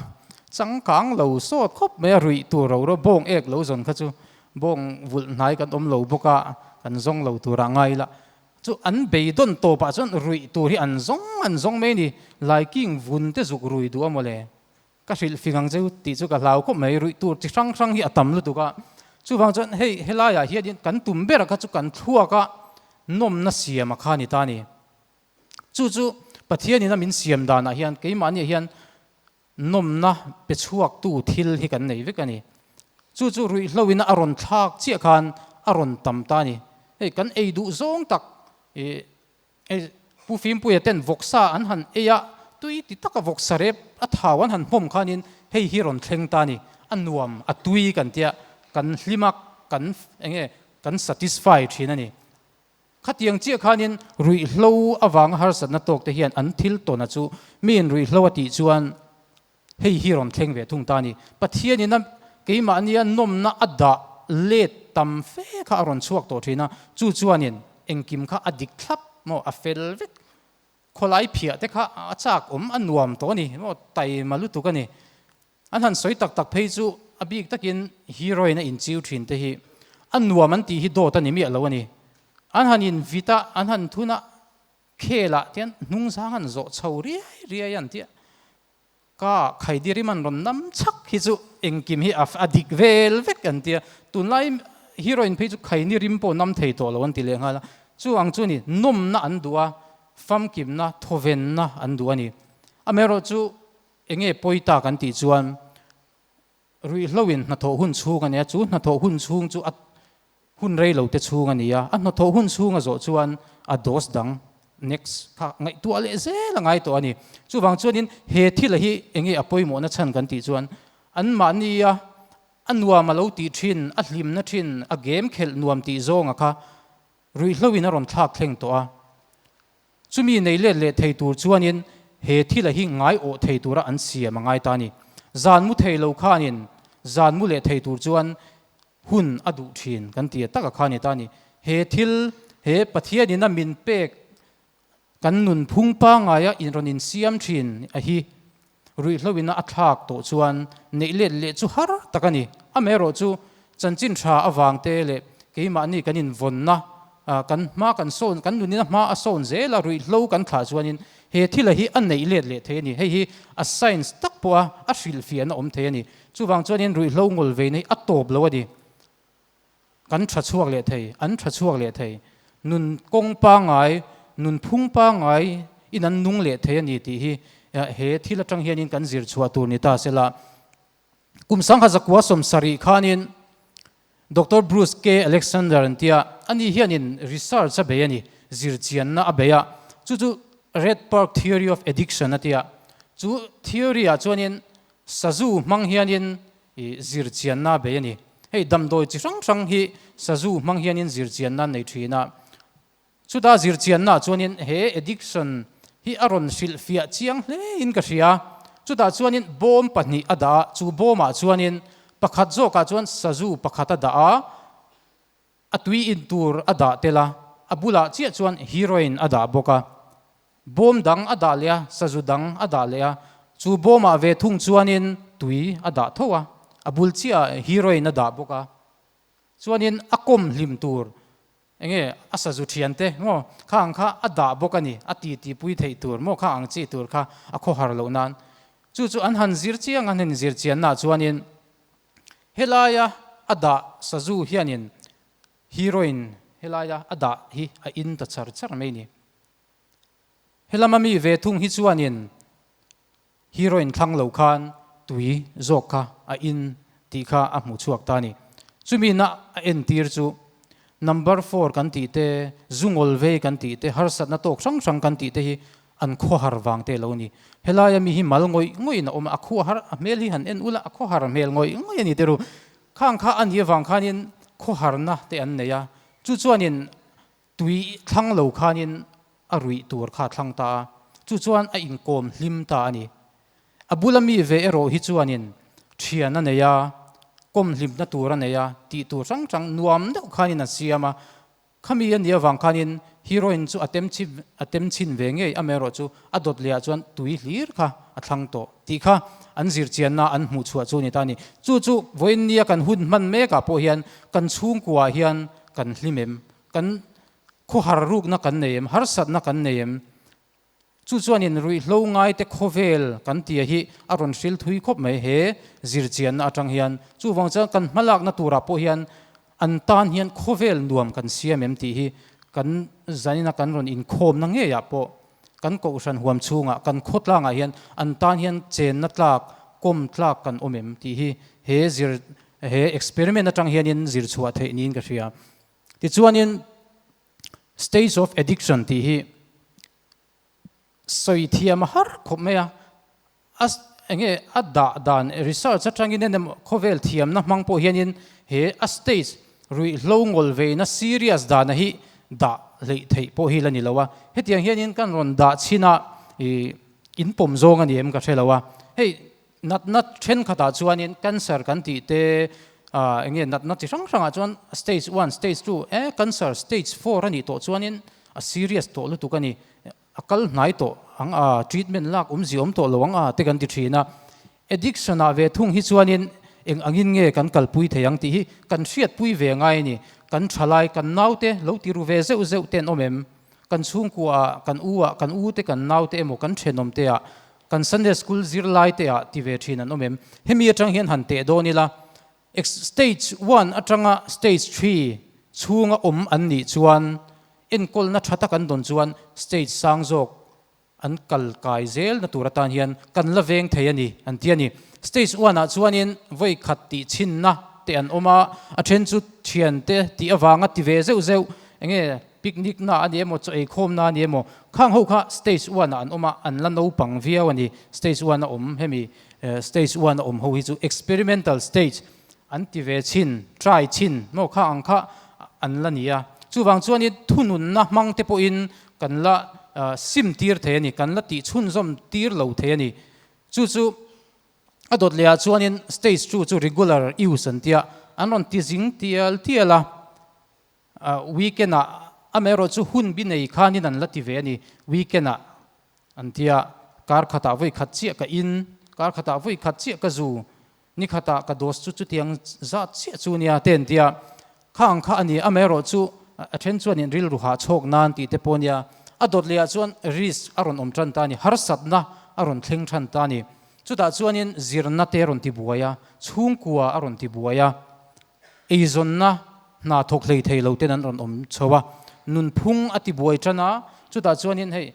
changkang lo sawt khawp mai a ruih tur ro ro bawng ek lo zawn kha chu bawng vulh hnai kan awm lo bawk a, kan zawng lo tur ah ngai ila chu an beidawn tawp ah chuan ruih tur hi an zawng an zawng mai a ni, laiking vun te zuk rui duh a mawle, ka hrilh fing ang cheu tih chu ka hlau khawp mai, ruih tur chi hrang hrang hi a tam lutuk a, chuvang chuan hei helai ah hian kan tum ber kha chu kan thluak a nawmna siam a kha a ni ta a ni. Chu chu Pathianin a min siam danah hian keimahniah hian nawmna pe chhuaktu thil hi kan nei vek a ni. Chu chu ruihhloin a rawn thlak chiah khan a rawn tam ta a ni. Hei kan ei duh zawng tak ih hei Pu Fimpuia ten vawksa an han ei a, tui ti taka vawksa rep a thau an han hmawm khanin hei hi rawn thleng ta a ni. A nuam, a tui kan tia, kan hlim a, kan eng nge kan satisfy thin a ni. Khatiang chiah khanin ruihhlo avanga harsatna tawkte hian an thil tawna chu miin ruihhlo a tih chuan hei hi rawn thleng ve thung ta a ni. Pathianin a keimahnia nawmna a dah let tam fe kha a rawn chhuak tawh thin a, chu chuanin engkim kha a dik thlap maw, a fel vek. Khawlai phiah te kha a chak awm a nuam tawh a ni maw, taima lutuk a ni. An han sawi tak tak phei chu a bik takin heroine a inchiu thin te hi a nuam an tih hi dawt a ni miah lo a ni. An han invit a, an han thun a, khelah te hian hnungzang an zawh chho riai riai an tia. Ka khaidirim an rawn nam chhak hi chu engkim hi a dik vel vek an tia. Tunlai heroine phei chu khainirim pawh nam thei tawh lo an ti leh nghal a. Chu ang chu a ni, nawmna an duh a, famkimna, thawvenna an duh a ni. Amaherawhchu Enge pawi ta kan tih chuan ruihhloin hnathawh hun chhung a nia, chu hnathawh hun chhung chu a hun rei lo te chhung a nia, a hnathawh hun chhung a zawh chuan a dose dang next kha ngaihtuah leh zel a ngai tawh a ni. Chuvang chuanin he thila hi enge a pawimawhna chhan kan tih chuan anmahnia a nuam a lo tih thin, a hlimna thin, a game khelh nuam tih zawnga kha ruihhloin a rawn thlak thleng tawh a. Chumi nei let leh thei tur chuanin he thila hi ngai awh thei tura an siam a ngai ta a ni. Zan mu thei lo khanin zan mu leh thei tur chuan hun a duh thin kan ti a taka kha a ni ta a ni. He thil, he Pathianin a min pek kan nunphung pangaia inrawn insiam thin a hi ruihhloin a thlak tawh chuan neih let leh chu har tak a ni. Amaherawh chu chanchin tha avangte leh keimahni kan invawnna kan hma kan sawn kan nunin a hma a sawn zel a ruihhlo kan thlah chuanin he thila hi a neih let leh thei a ni. Hei hi a science tak pawha a hrilhfiahna awm thei a ni. Chuvang chuanin ruihhlo ngawl veina hi a tawp lo a ni. Kan tha chhuak leh thei, an tha chhuak leh thei. Nun kawng pangngai, nun phung pangngai in an nung leh thei a ni tih hi he thil atang hianin kan zir chhuah tur ni ta sela. Kum sangha zakua 70 khanin Doctor Bruce K. Alexander an tia, ani hianin research a bei a ni, zir chianna a bei a, chu chu Red Park Theory of Addiction a tia. Chu theory ah chuanin sazu hmang hianin I zirchianna bei a ni. Hei damdawi chi hrang hrang hi sazu hmang hianin zirchianna an nei thin a. Chuta zirchiannaah chuanin he addiction hi a rawn hrilhfiah chiang hlein ka hria. Chutah chuanin bawm pahnih a dah a, chu bawmah chuanin pakhat zawkah chuan sazu pakhat a dah a, A tui in tur a dah tel a, a bulah chiah chuan heroin a dah bawk a. Bawm dang a dah leh a, sazu dang a dah leh a, chu bawmah ve thung chuanin tui a dah tho a, a bul chiahah heroin a dah bawk a. Chuanin a kawm hlim tur enge a sazu thiante maw kha ang kha a dah bawk a ni, a titi pui theih tur maw kha ang chi tur kha a khawhar loh nan. Chu chu an han zir chiang an han zir chiannaah chuanin Helaia a dah sazu hianin heroin helaia a dah hi a in ta char char mai ni. Helama mi ve thung hi chuanin heroin thlang lo khan tui zawk kha a in tih kha a hmuh chhuak ta a ni. Chumi na a entir chu number four kan tih te, zungawl vei kan tih te, harsatna tawk hrang hrang kan tih te hi An khuahar vang te lo ni. Helaia mi hi mal ngawih ngawih in a awm a, a khuahar a hmel hi han en ula, a khuahar hmel ngawih ngawih a ni te ru. Khang kha a nih avang khanin Khawharna te an nei a, chu chuanin tui thlang lo khanin a ruih tur kha a thlang ta a, chu chuan a inkawm hlim ta a ni. A bula mi ve erawh hi chuanin thian a nei a, kawm hlimna tur a nei a, tih tur hrang hrang nuam deuh khanin a siam a, Khami a nih avang khanin heroine chu a tem chhin a tem chhin ve ngei amaherawh chu a dawt lehah chuan tui hlir kha a thlang tawh tih kha an zirchianna an hmuh chhuah chu a ni ta a ni. Chu chu vawiin nia kan hun hman mekah pawh hian kan chhungkuaah hian kan hlim em? Kan khawhar rukna kan nei em? Harsatna kan nei em? Chu chuanin ruihhlo ngaite khawvel kan tia hi a rawn hril thui khawp mai he zirchianna atang hian. Chuvang chuan kan hmalakna turah pawh hian an tan hian khawvel nuam kan siam em tih hi kan zanina kan rawn inkhawmna ngeiah pawh kan kohhran huam chhungah kan khawtlangah hian an tan hian chenna tlak, kawm tlak kan awm em tih hi he zir he experiment atang hianin zir chhuah theih niin ka hria. Tichuanin Stage of addiction tih hi sawi thiam a har khawp mai a, a enge a dah dan research atangin emaw khawvel thiamna hmang pawh hianin he a stage ruihhlo ngawl veina serious dana hi dah hleih theih pawh hi la ni lo a, hetiang hianin kan rawn dah chhin a ih in pawm zawng a ni em ka hre lo a, hei Natna thenkhatah chuanin cancer kan tih te ah eng nge natna chi hrang hrangah chuan stage one, stage two eh cancer stage four a nih tawh chuanin a serious tawh lutuk a ni, a kal hnai tawh ang a, treatment lak awmzia awm tawh lo ang a te kan ti thin a. Addiction ah ve thung hi chuanin eng angin nge kan kalpui thei ang tih hi kan hriatpui ve ngai a ni. Kan thalai, kan naute lo ti ru ve zeuh zeuh te an awm em? Kan chhungkua ah, kan u ah, kan u te kan naute emaw kan thenawm te ah Kan Sunday School zirlai te ah ti ve thin an awm em? Hemi atang hian han teh dawn ila, Stage one atanga Stage three chhunga awm an nih chuan enkawlna tha tak an dawn chuan stage sang zawk an kal kai zel na tur atan hian kan la veng thei a ni an ti a ni. Stage one ah chuanin vawi khat tih chhinna te an awm a, a then chu thiante tih avanga ti ve zeuh zeuh enge Picnic na a ni emaw, chaw eikhawm na a ni emaw, khang ho kha stage one ah an awm a, an la naupang viau a ni. Stage one a awm hemi stage one a awm ho hi chu experimental stage an ti ve chhin, try chhin maw kha ang kha an la ni a. Chuvang chuanin thununna hmang te pawhin kan la sim tir thei a ni, kan la tih chhunzawm tir lo thei a ni. Chu chu a dawt leh ah chuanin stage two chu regular use an tia, an rawn ti zing tial tial a. Weekend ah amaherawh chu hun bi nei khanin an la ti ve a ni. Weekend ah an tia kar khatah vawi khat chiah ka in, kar khatah vawi khat chiah ka zu, ni khatah ka dose chu chutiang zat chiah chu nia te an tia. Kha ang kha a ni, amaherawh chu a then chuanin rilru hah chhawk nan tih te pawh a nia. A dawt leh ah chuan risk a rawn awm tan ta a ni, harsatna a rawn thleng than ta a ni. Chutah chuanin zirna te a rawn ti buai a, chhungkua a rawn ti buai a. Eizawnna hna thawk hlei thei lo ten an rawn awm chho a, nunphung a ti buai tan a, chutah chuanin hei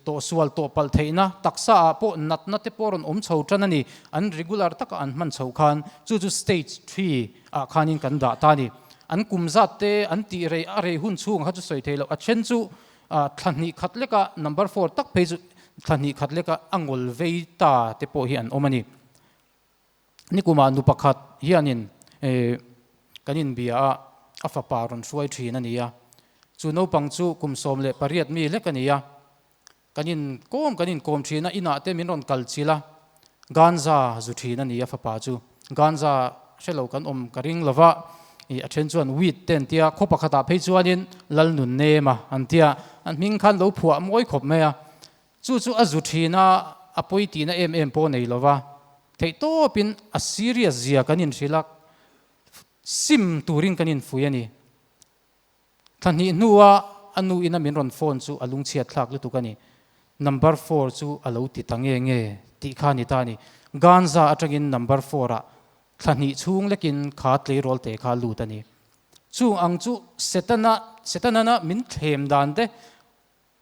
tawhsual tawh palh theihna taksa ah pawh natna te pawh rawn awm chho tan a ni, an regular taka an hman chhoh khan chu chu stage three ah khanin kan dah ta a ni. An kum zat te an tih rei a rei hun chhung kha chu sawi thei loh, a then chu thla hnih khat leka number four tak phei chu thla hnih khat leka a ngawl vei ta te pawh hi an awm a ni. Nikumah nu pakhat hianin kan inbia a, a fapa rawn hruai thin a ni a. Chu naupang chu kum 18 mi hlek a ni a. Kan inkawm kan inkawm thin a, inah te min rawn kal chilh a. Ganza zu thin a ni a fapa chu. Ganza hre lo kan awm ka ring lo va, a then chuan weed te an tia, khaw pakhatah phei chuanin Lalnun Nema an tia, an hming khan lo phuah mawi khawp mai a. Chu chu a zu thin a, a pawi tihna em em pawh nei lo va, theihtawpin a serious zia kan inhrilh a, sim turin kan infui a ni. Thla hnih hnua a nu ina min rawn phone chu a lungchhiat thlak lutuk a ni. Number four chu a lo ti ta nge nge tih kha a ni ta a ni. Ganza atangin number four ah thla hnih chhung lekin kha tleirawl te kha lut a ni. Chung ang chu Setana Setanana min thlem dan te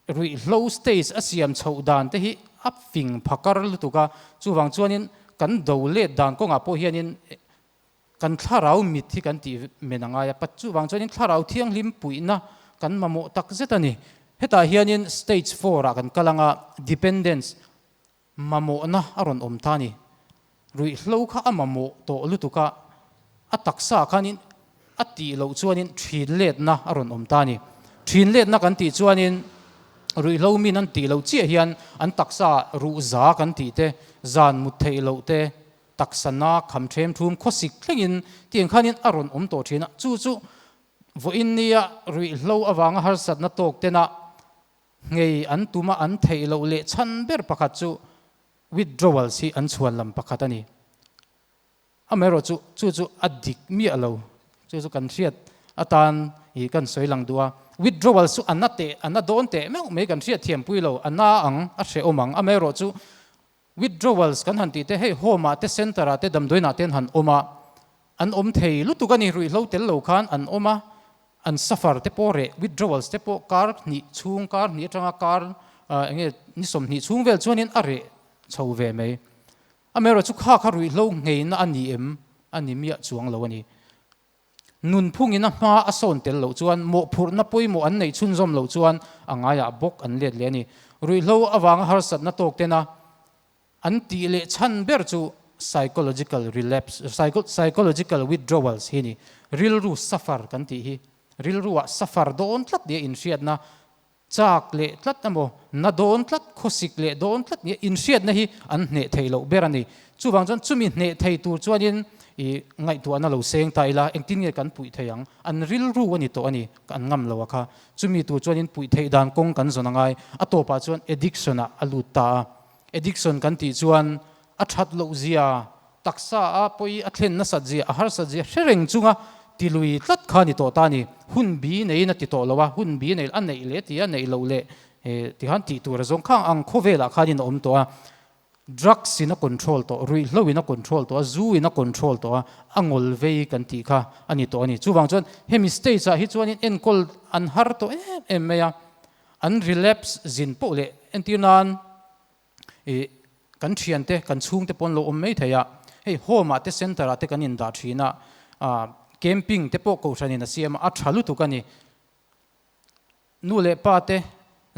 Ruihhlo stage a siam chhoh dan te hi a fing phakar lutuk a, chuvang chuanin kan do let dan kawngah pawh hianin kan thlarau mit hi kan tih men a ngai a, chuvang chuanin thlarau thianghlim puihna kan mamawh tak zet a ni. Hetah hianin stage four ah kan kal anga dependence Mamawhna a rawn awm ta a ni. Ruihhlo kha a mamawh tawh lutuk a, a taksa khanin A tih loh chuanin thin letna a rawn awm ta a ni. Thin letna kan tih chuanin ruihhlo min an tih loh chiah hian an taksa ruh za kan tih te, zan mut theih loh te, taksa na kham them thum khawsik thlengin tiang khanin a rawn awm tawh thin a. Chu chu vawiin nia ruihhlo avanga harsatna tawk tena nghei an tuma an theih loh leh chhan ber pakhat chu withdrawals hi an chhuan lam pakhat a ni. Amaherawh chu, chu chu a dik miah lo. Chu chu kan hriat atan ih kan sawi lang duh a. Withdrawal chu a na teh, a na dawn teh meuh mai kan hriat thiam pui lo. A na ang, a hrehawm ang. Amaherawh chu withdrawals kan han tih te hei home ah te, center ah te, damdawiin ah te an han awm a, an awm thei lutuk a ni. Ruihhlo tel lo khan an awm a, an suffer te pawh reh, withdrawals te pawh kar hnih chhung, kar hnih atanga kar eng nge ni 20 chhung vel chuanin a reh chho ve mai. Amaherawh chu kha kha ruihhlo ngheina a ni em? A ni miah chuang lo a ni. Nunphungin a hma a sawn tel loh chuan mawhphurhna pawimawh an neih chhunzawm loh chuan a ngaiah bawk an let leh a ni. Ruihhlo avanga harsatna tawk tena an tih leh chhan ber chu psychological relapse, psychological withdrawals hi a ni. Rilru suffer kan tih hi rilruah suffer dawn tlat nia inhriatna Chak leh tlat emaw, na dawn tlat, khawsik leh dawn tlat nia inhriatna hi an hneh thei loh ber a ni. Chuvang chuan chumi hneh thei tur chuanin i ngaihtuahna lo seng ta ila, engtin nge kan puih thei ang? An rilru a ni tawh a ni, an ngam lo a kha. Chumi tur chuanin puih theih dan kawng kan zawn a ngai. A tawpah chuan addiction ah a lut ta a. Addiction kan tih chuan a that loh zia, taksa a pawi a thlen nasat zia, a harsat zia hre reng chunga ti lui tlat kha a ni tawh ta a ni. Hun bi neiin a ti tawh lo a, hun bi nei a neih leh ti a neih loh leh tikhan tih tur a zawng khang ang khawvelah khanin a awm tawh a. Drugs in a control tawh, ruihhlo in a control tawh a, zu in a control tawh a, a ngawl vei kan tih kha a ni tawh a ni. Chuvang chuan hemi stage ah hi chuanin enkawl an har tawh em em mai a, an relapse zin poh leh entir nan Ih, kan thiante, kan chhungte pawh an lo awm mai thei a, hei home ah te center ah te kan indah thin a, ah camping te pawh kohhranin a siam a, a tha lutuk a ni. Nu leh pa te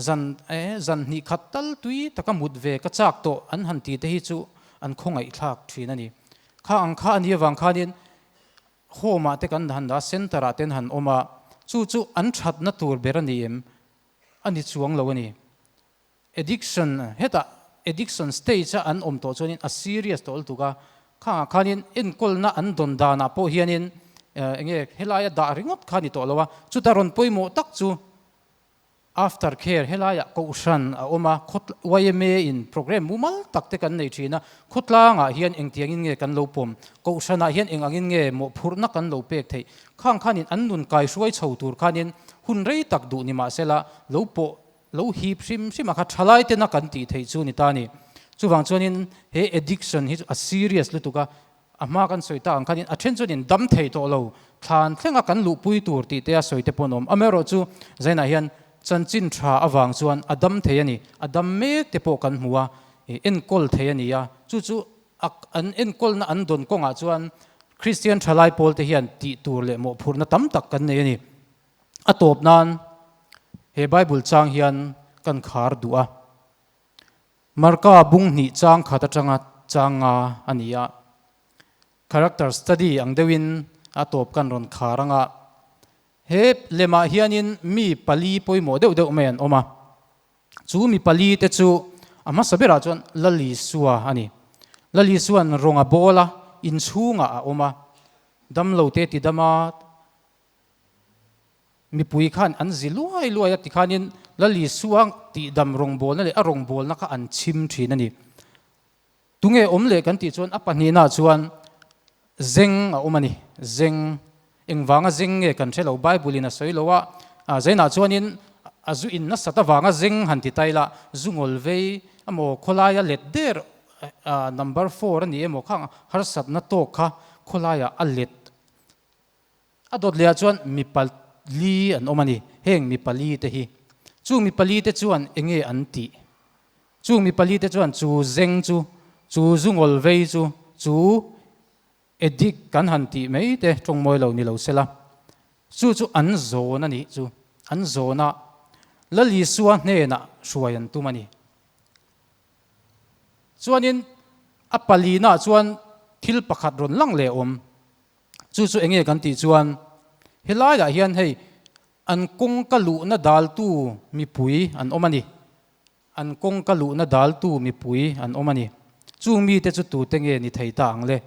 zan eh zan hnih khat tal tui taka mut ve ka chak tawh an han ti te hi chu an khawngaih thlak thin a ni. Kha ang kha a nih avang khanin home ah te kan han dah a, center ah te an han awm a, chu chu an thatna tur ber a ni em? A ni chuang lo a ni. Addiction, hetah addiction stage a an awm tawh chuanin a serious tawh lutuk a, khangah khanin enkawlna an dawn danah pawh hianin eng nge helaia dah ringawt kha a ni tawh lo a, chuta rawn pawimawh tak chu after care helaiah kohhran a awm a, yma in programme mumal tak te kan nei thin a, khawtlangah hian engtiangin nge kan lo pawm, kohhranah hian eng angin nge mawhphurhna kan lo pek theih, khang khanin an nun kaihruai chho tur khanin hun rei tak duh ni mahsela lo pawh Lo hip hrim hrim a kha thalai tena kan tih theih chu ni ta a ni. Chuvang chuanin he addiction hi chu a serious lutuk a, a hma kan sawi tak ang khanin a then chuanin dam thei tawh lo, thlan thlenga kan luhpui tur tih te a sawi te pawh an awm. Amaherawh chu Zainah hian chanchin tha avang chuan a dam thei a ni, a dam mek te pawh kan hmu a, enkawl thei a ni a, chu chu a an enkawlna an dawn kawngah chuan Kristian thalai pawl te hian tih tur leh mawhphurhna tam tak kan nei a ni. A tawp nan he Bible chang hian kan khar duh a. Marka bung hnih chang khat atanga chang nga a ni a. Character study ang deuhin a tawp kan rawn khar anga he lemah hianin mi pali pawimawh deuh deuh mai an awm a. Chu mi pali te chu a hmasa berah chuan Lalisua a ni. Lalisuan rawng a bawl a, inchhungah a awm a. Damlo te ti dam a. Mipui khan an zi luai luai a tikhanin Lal Isua tihdam rawngbawlna leh a rawngbawlna kha an chhim thin a ni. Tunge awm leh kan tih chuan a pahnihnaah chuan zeng a awm a ni. Zeng, engvanga zeng nge kan hre lo, Bible in a sawi lo a, zainah chuanin a zu in nasat avanga zeng han ti ta ila, zu ngawl vei emaw khawlaia let der number four a ni emaw kha harsatna tawk kha khawlaiah a let A dawt lehah chuan mi pali an awm a ni. Heng mi pali te hi. Chung mi pali te chuan eng nge an tih? Chung mi pali te chuan chu zeng chu, chu zungawl vei chu, chu addict kan han tih mai te tawngmawi lo ni lo sela. Chu chu an zawn a nih chu. An zawn a, Lal Isua hnenah hruai an tum a ni. Chuanin a palinaah chuan thil pakhat rawn lang leh awm. Chu chu enge kan tih chuan. Helaiah hian hei an kawngka luhna daltu mipui an awm a ni. An kawngka luhna daltu mipui an awm a ni. Chung mite chu tute nge ni thei ta ang le?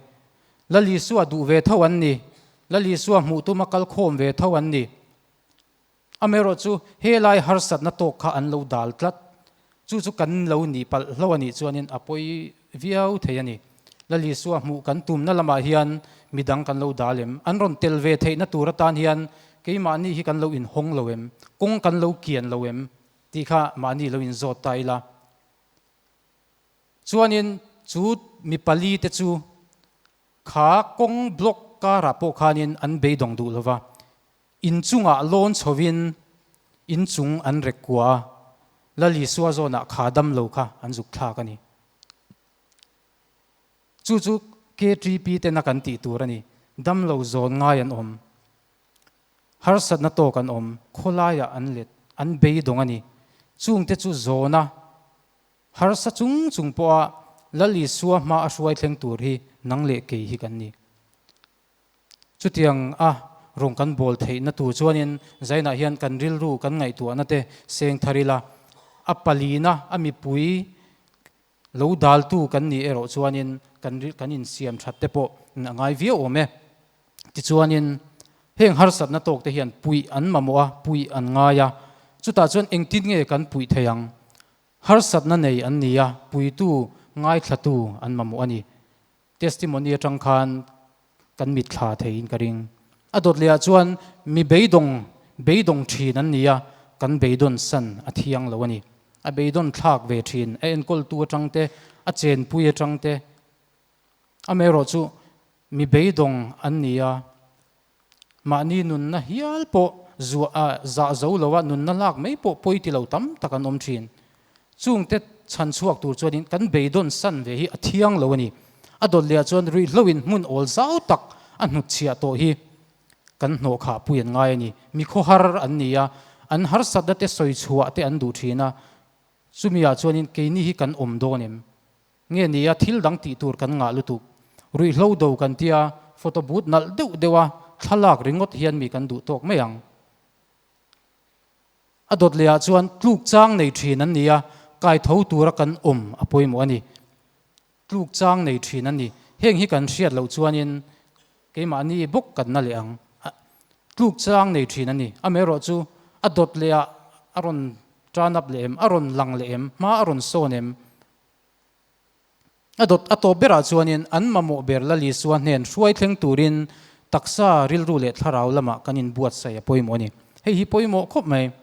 Lal Isua duh ve tho an ni. Lal Isua hmuh tuma kal khawm ve tho an ni. Amaherawhchu, helai harsatna tawk kha an lo dal tlat. Chu chu kan lo nih palh hlo a nih chuanin a pawi viau thei a ni. Lal Isua hmuh kan tumna lamah hian midang kan lo dal em? An rawn tel ve theihna tur atan hian keimahni hi kan lo inhawng lo em? Kawng kan lo kian lo em? Tih kha mahni lo inzawt ta ila. Chuanin chu mi pali te chu kha kawng block karah pawh khanin an beidawng duh lova, inchungah lawn chhovin inchung an rek kua a, Lal Isua zawnah kha dam lo kha an zuk thlak a ni. Chu chu KTP tena kan tih tur a ni. Dam lo zawn ngai an awm. Harsatna tawk an awm, khawlaiah an let, an beidawng a ni. Chungte chu zawna harsa chung chung pawha Lal Isua hma a hruai thleng tur hi nang leh kei hi kan ni. Chutiang a rawn kan bawl theihna tur chuanin Zainah hian kan rilru kan ngaihtuahna te seng thar ila, a palina a mipui lo daltu kan nih erawh chuanin kan kan insiam that te pawh a ngai viau awm e. Tichuanin heng harsatna tawk te hian puih an mamawh a, puih an ngai a, chutah chuan engtin nge kan puih thei ang? Harsatna nei an ni a, puitu ngaithlatu an mamawh a ni. Testimony atang khan kan mitthla theiin ka ring. A dawt lehah chuan mi beidawng beidawng thin an ni a, kan beidawn san a thiang lo a ni. A beidawn thlak ve thin, a enkawltu atang te, a chenpui atang te, Amaherawh chu mi beidawng an ni a, mahni nunna hial pawh zuah a zah zo lo a, nunna lak mai pawh pawi ti lo tam tak an awm thin. Chungte chhan chhuak tur chuanin kan beidawn san ve hi a thiang lo a ni. A dawt lehah chuan ruihhloin hmun awl zau tak a hnutchhiah tawh hi kan hnawh khah pui an ngai a ni. Mi khawhar an ni a, an harsatna te sawi chhuah te an duh thin a, chumi ah chuanin keini hi kan awm dawn em? Nge nia thil dang tih tur kan ngah lutuk. Ruihhlo do kan tia photo booth nalh deuh deuh a thlalak ringawt hian mi kan duh tawk mai ang. A dawt leh ah chuan tluk chang nei thin an ni a, kai tho tura kan awm a pawimawh a ni. Tluk chang nei thin an ni. Heng hi kan hriat loh chuanin keimahni bawk kan na leh ang. Tluk chang nei thin a ni. Amaherawh chu a dawt leh ah a rawn turn up leh em, a rawn lang leh em, hma a rawn sawn em, A dawt a tawp berah chuanin an mamawh ber Lal Isua hnen hruai thleng turin taksa, rilru leh thlarau lamah kan inbuatsaih a pawimawh a ni. Hei hi pawimawh khawp mai.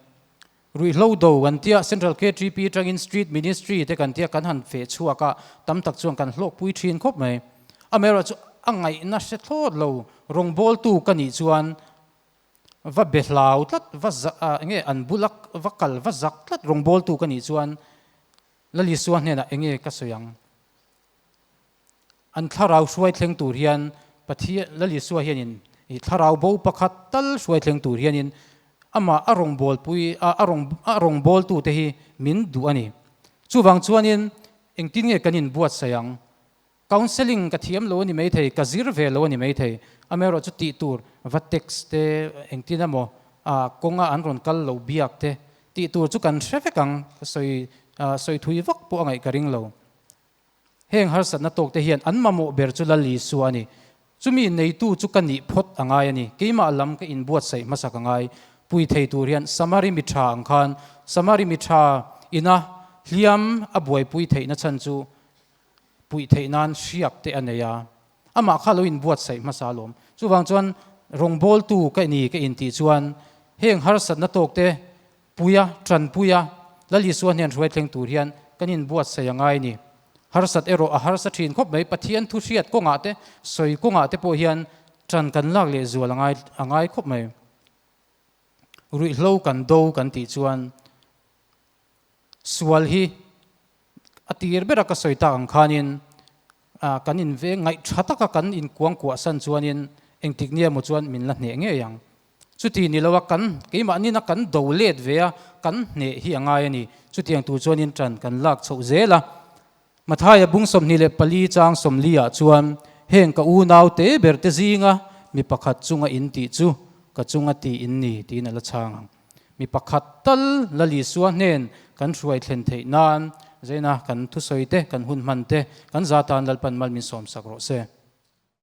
Ruihhlo do kan tia Central KTP atangin Street Ministry te kan tia kan han feh chhuak a, tam tak chuan kan hlawkpui thin khawp mai. Amaherawhchu a ngaihna hre thlawt lo rawngbawltu ka nih chuan Va be hlau tlat, va za enge an bula va kal va zak tlat rawngbawltu ka nih chuan Lal Isua hnenah enge ka sawi ang? An thlarau hruai thleng tur hian Pathian Lal Isua hianin i thlarau bo pakhat tal hruai thleng tur hianin amah a rawngbawlpui a a rawn a rawngbawltute hi min duh a ni. Chuvang chuanin engtin nge kan inbuatsaih ang? Counselling ka thiam lo a ni maithei, ka zir ve lo a ni maithei. Amaherawhchu tih tur va text te engtin emaw kawnga an rawn kal lo biak te tih tur chu kan hre vek ang, ka sawi sawi thui vak pawh a ngaih ka ring lo. Heng harsatna tawk te hian an mamawh ber chu Lal Isua a ni. Chumi neitu chu ka nih phawt a ngai a ni. Keimah lam ka inbuatsaih hmasak a ngai. Pui thei tur hian Samari mi tha ang khan Samari mi tha ina hliam a buaipui theihna chhan chu puih theih nan hriak te a nei a, amah kha lo inbuatsaih hmasa alawm. Chuvang chuan rawngbawltu ka ni ka intih chuan heng harsatna tawk te puia, tanpuia Lal Isua hnen hruai thleng tur hian kan inbuatsaih a ngai ni. Harsat erawh a harsa thin khawp mai, Pathian thu hriat kawngah te, sawi kawngah te pawh hian tan kan lak leh zual a ngai a ngai khawp mai. Ruihhlo kan do kan tih chuan sual hi A tir bera ka sawi tak ang khanin kan in veng ngaih tha taka kan inkuangkuah san chuanin engtik nia maw chuan min la hneh ngei ang. Chuti ni loa kan keimahnin a kan do let ve a, kan hneh hi a ngai a ni. Chutiang tur chuanin tan kan lak chhoh zel a. Mathaia bung 24 chang 40 ah chuan heng ka unau te ber te zinga mi pakhat chunga in tih chu ka. ka chunga ti in ni tiin a la chhang ang. Mi pakhat tal Lal Isua hnen kan hruai thlen theih nan Zaina kan thusawi te, kan hun hman te, kan za tan Lalpan mal min sawmsak rawh se.